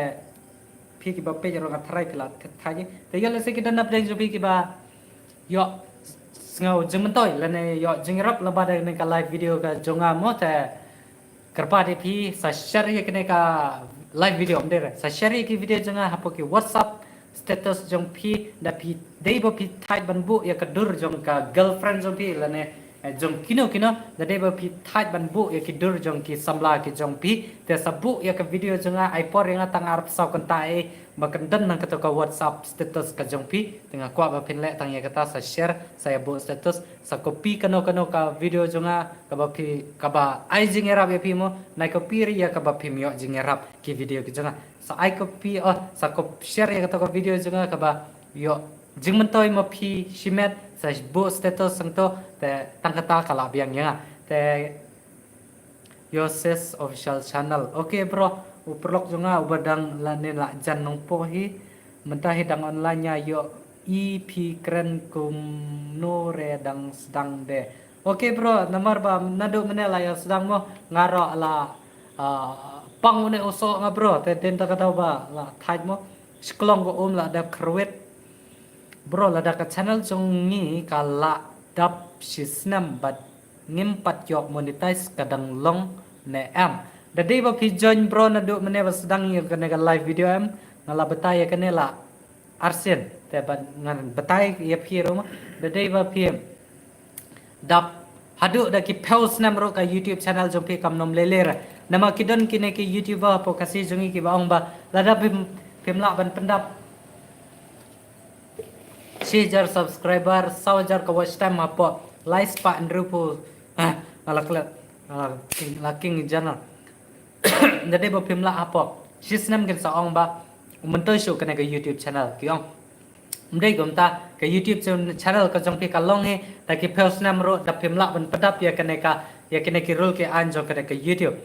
phi kiba peit ruh nga tharai phi la thait hi. Te ïoh lehse ki don napdeng jong phi kiba ïoh sngew jingmyntoi lane ïoh jingïarap lyngba da kane ka live video ka jong nga mo, te kyrpad ïa phi sa share ïa kane ka live video, ym dei re, sa share ïa ki video jong nga hapoh ki WhatsApp status jong phi, da phi dei ba phi thait ban buh ïa ka dur jong ka girlfriend jong phi lane, eh, jong kino kino, da dei ba phi thait ban buh ïa ki dur jong ki samla ki jong phi, te sa buh ïa ka video jong nga, ai por ïa nga tang arphew saw kynta ei ba kan don nang kato ka WhatsApp status ka jong phi, te nga kwah ba phin leh tang ïa kata, sa share, sa ïa buh status, sa copy kano kano ka video jong nga kaba phi, kaba ai jingïarap ïa phi mo, nai copy ruh ïa kaba phim ïoh jingïarap ki video ki jong nga. Sa ai copy, oh, sa cop-, share ïa kato ka video jong nga kaba ïoh jingmyntoi ma phi shimet, sa buh status hangto, te tang kata ka lah biang ïa nga. Te Yoses Official Channel. Okay bro, u paralok jong nga uba dang la ne la jan nongpoh hi. Mynta hi dang online ïa ïoh i phi kren kumno re dang sdang de. Okay bro, namar ba naduh mynne la ïa sdang mo, nga ruh la, ah, pang une u soh nga bro, te dien ta ka daw ba la thait mo. Shklong ko um la dep kyrwit. Bro, lada ka channel jong ngi ka la dap shi snem bad ngim pat ïoh monetize, ka dang long ne em? Da dei ba phi join bro naduh mynne ba sdang ïa kane ka live video em? Nga la batai ïa kane la arsien te ba ngan batai ïa phi ruh ma. Da dei ba phi dap haduh da ki phew snem ruh ka YouTube channel jong phi kam nym lei lei re. Namar ki don kine ki YouTuber hapoh Khasi jong ngi kiba ong ba lada phim, phim lah ban pyndap shi hajar subscriber, saw hajar ka watch time hapoh lai spah hynriewphew, ah, nga la klet, nga la king, la king jana. Da dei ba phim lah hapoh shi snem kin sa ong ba u myntoi shuh kane ka YouTube channel, ki ong. Ym dei kumta, ka YouTube channel ka jong phi ka long hi da ki phew snem ruh, da phim lah ban pyndap ïa kane ka, ïa kine ki rule ki aiñ jong kane ka YouTube.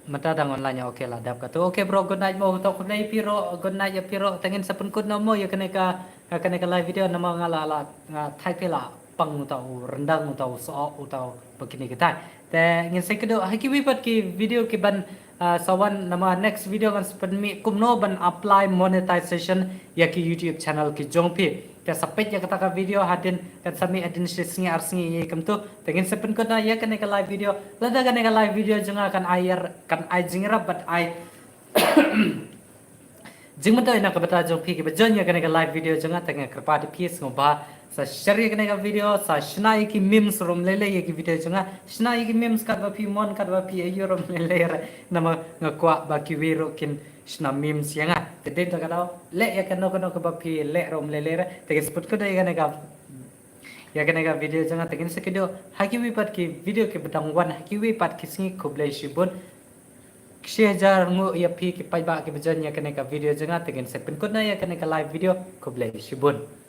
Mynta dang online ïa, okay, la dap kato. Okay bro, good night mo, to khublei ïa phi ruh, good night ïa phi ruh. Te ngin sa pynkut noh mo ïa kane ka, kane ka live video namar nga la, la, nga thait phi la pang uta u ryndang, uta u soh, uta u ba kine ki thait. Te ngin sa ïakynduh ha kiwei pat ki video ki ban, ah, sa wan, namar next video ngan sa pynmih kumno ban apply monetization ïa ki YouTube channel ki jong phi. Te sa peit ïa kata ka video hadien, kan sa mih hadien shi sngi ar sngi ïa kumto. Te ngin sa pynkut noh ïa kane ka live video. Lada kane ka live video jong nga kan ai ïar, kan ai jingïarap bad ai jingmyntoi na ka bynta jong phi kiba join ïa kane ka live video jong nga, te nga kyrpad ïa phi sngewbha sa share ïa kane ka video, sa shna ïa ki memes ruh ym lei lei ïa ki video jong nga. Shna ïa ki memes katba phi mon, katba phi ïohi ruh ym lei lei re. Namar nga kwah ba kiwei ruh kin shna memes ïa nga. Te dei da ka daw leh ïa kano kano kaba phi leh ruh ym leh leh re. Te ngin sa pynkut ïa kane ka ïa kane ka video jong nga. Te ngin sa kynduh ha kiwei pat ki video kiba dang wan ha kiwei pat ki sngi. Khublei shibun. Shi hajar nguh ïa phi ki paidbah kiba jan ïa kane ka video jong nga. Te ngin sa pynkut noh ïa kane ka live video. Khublei shibun.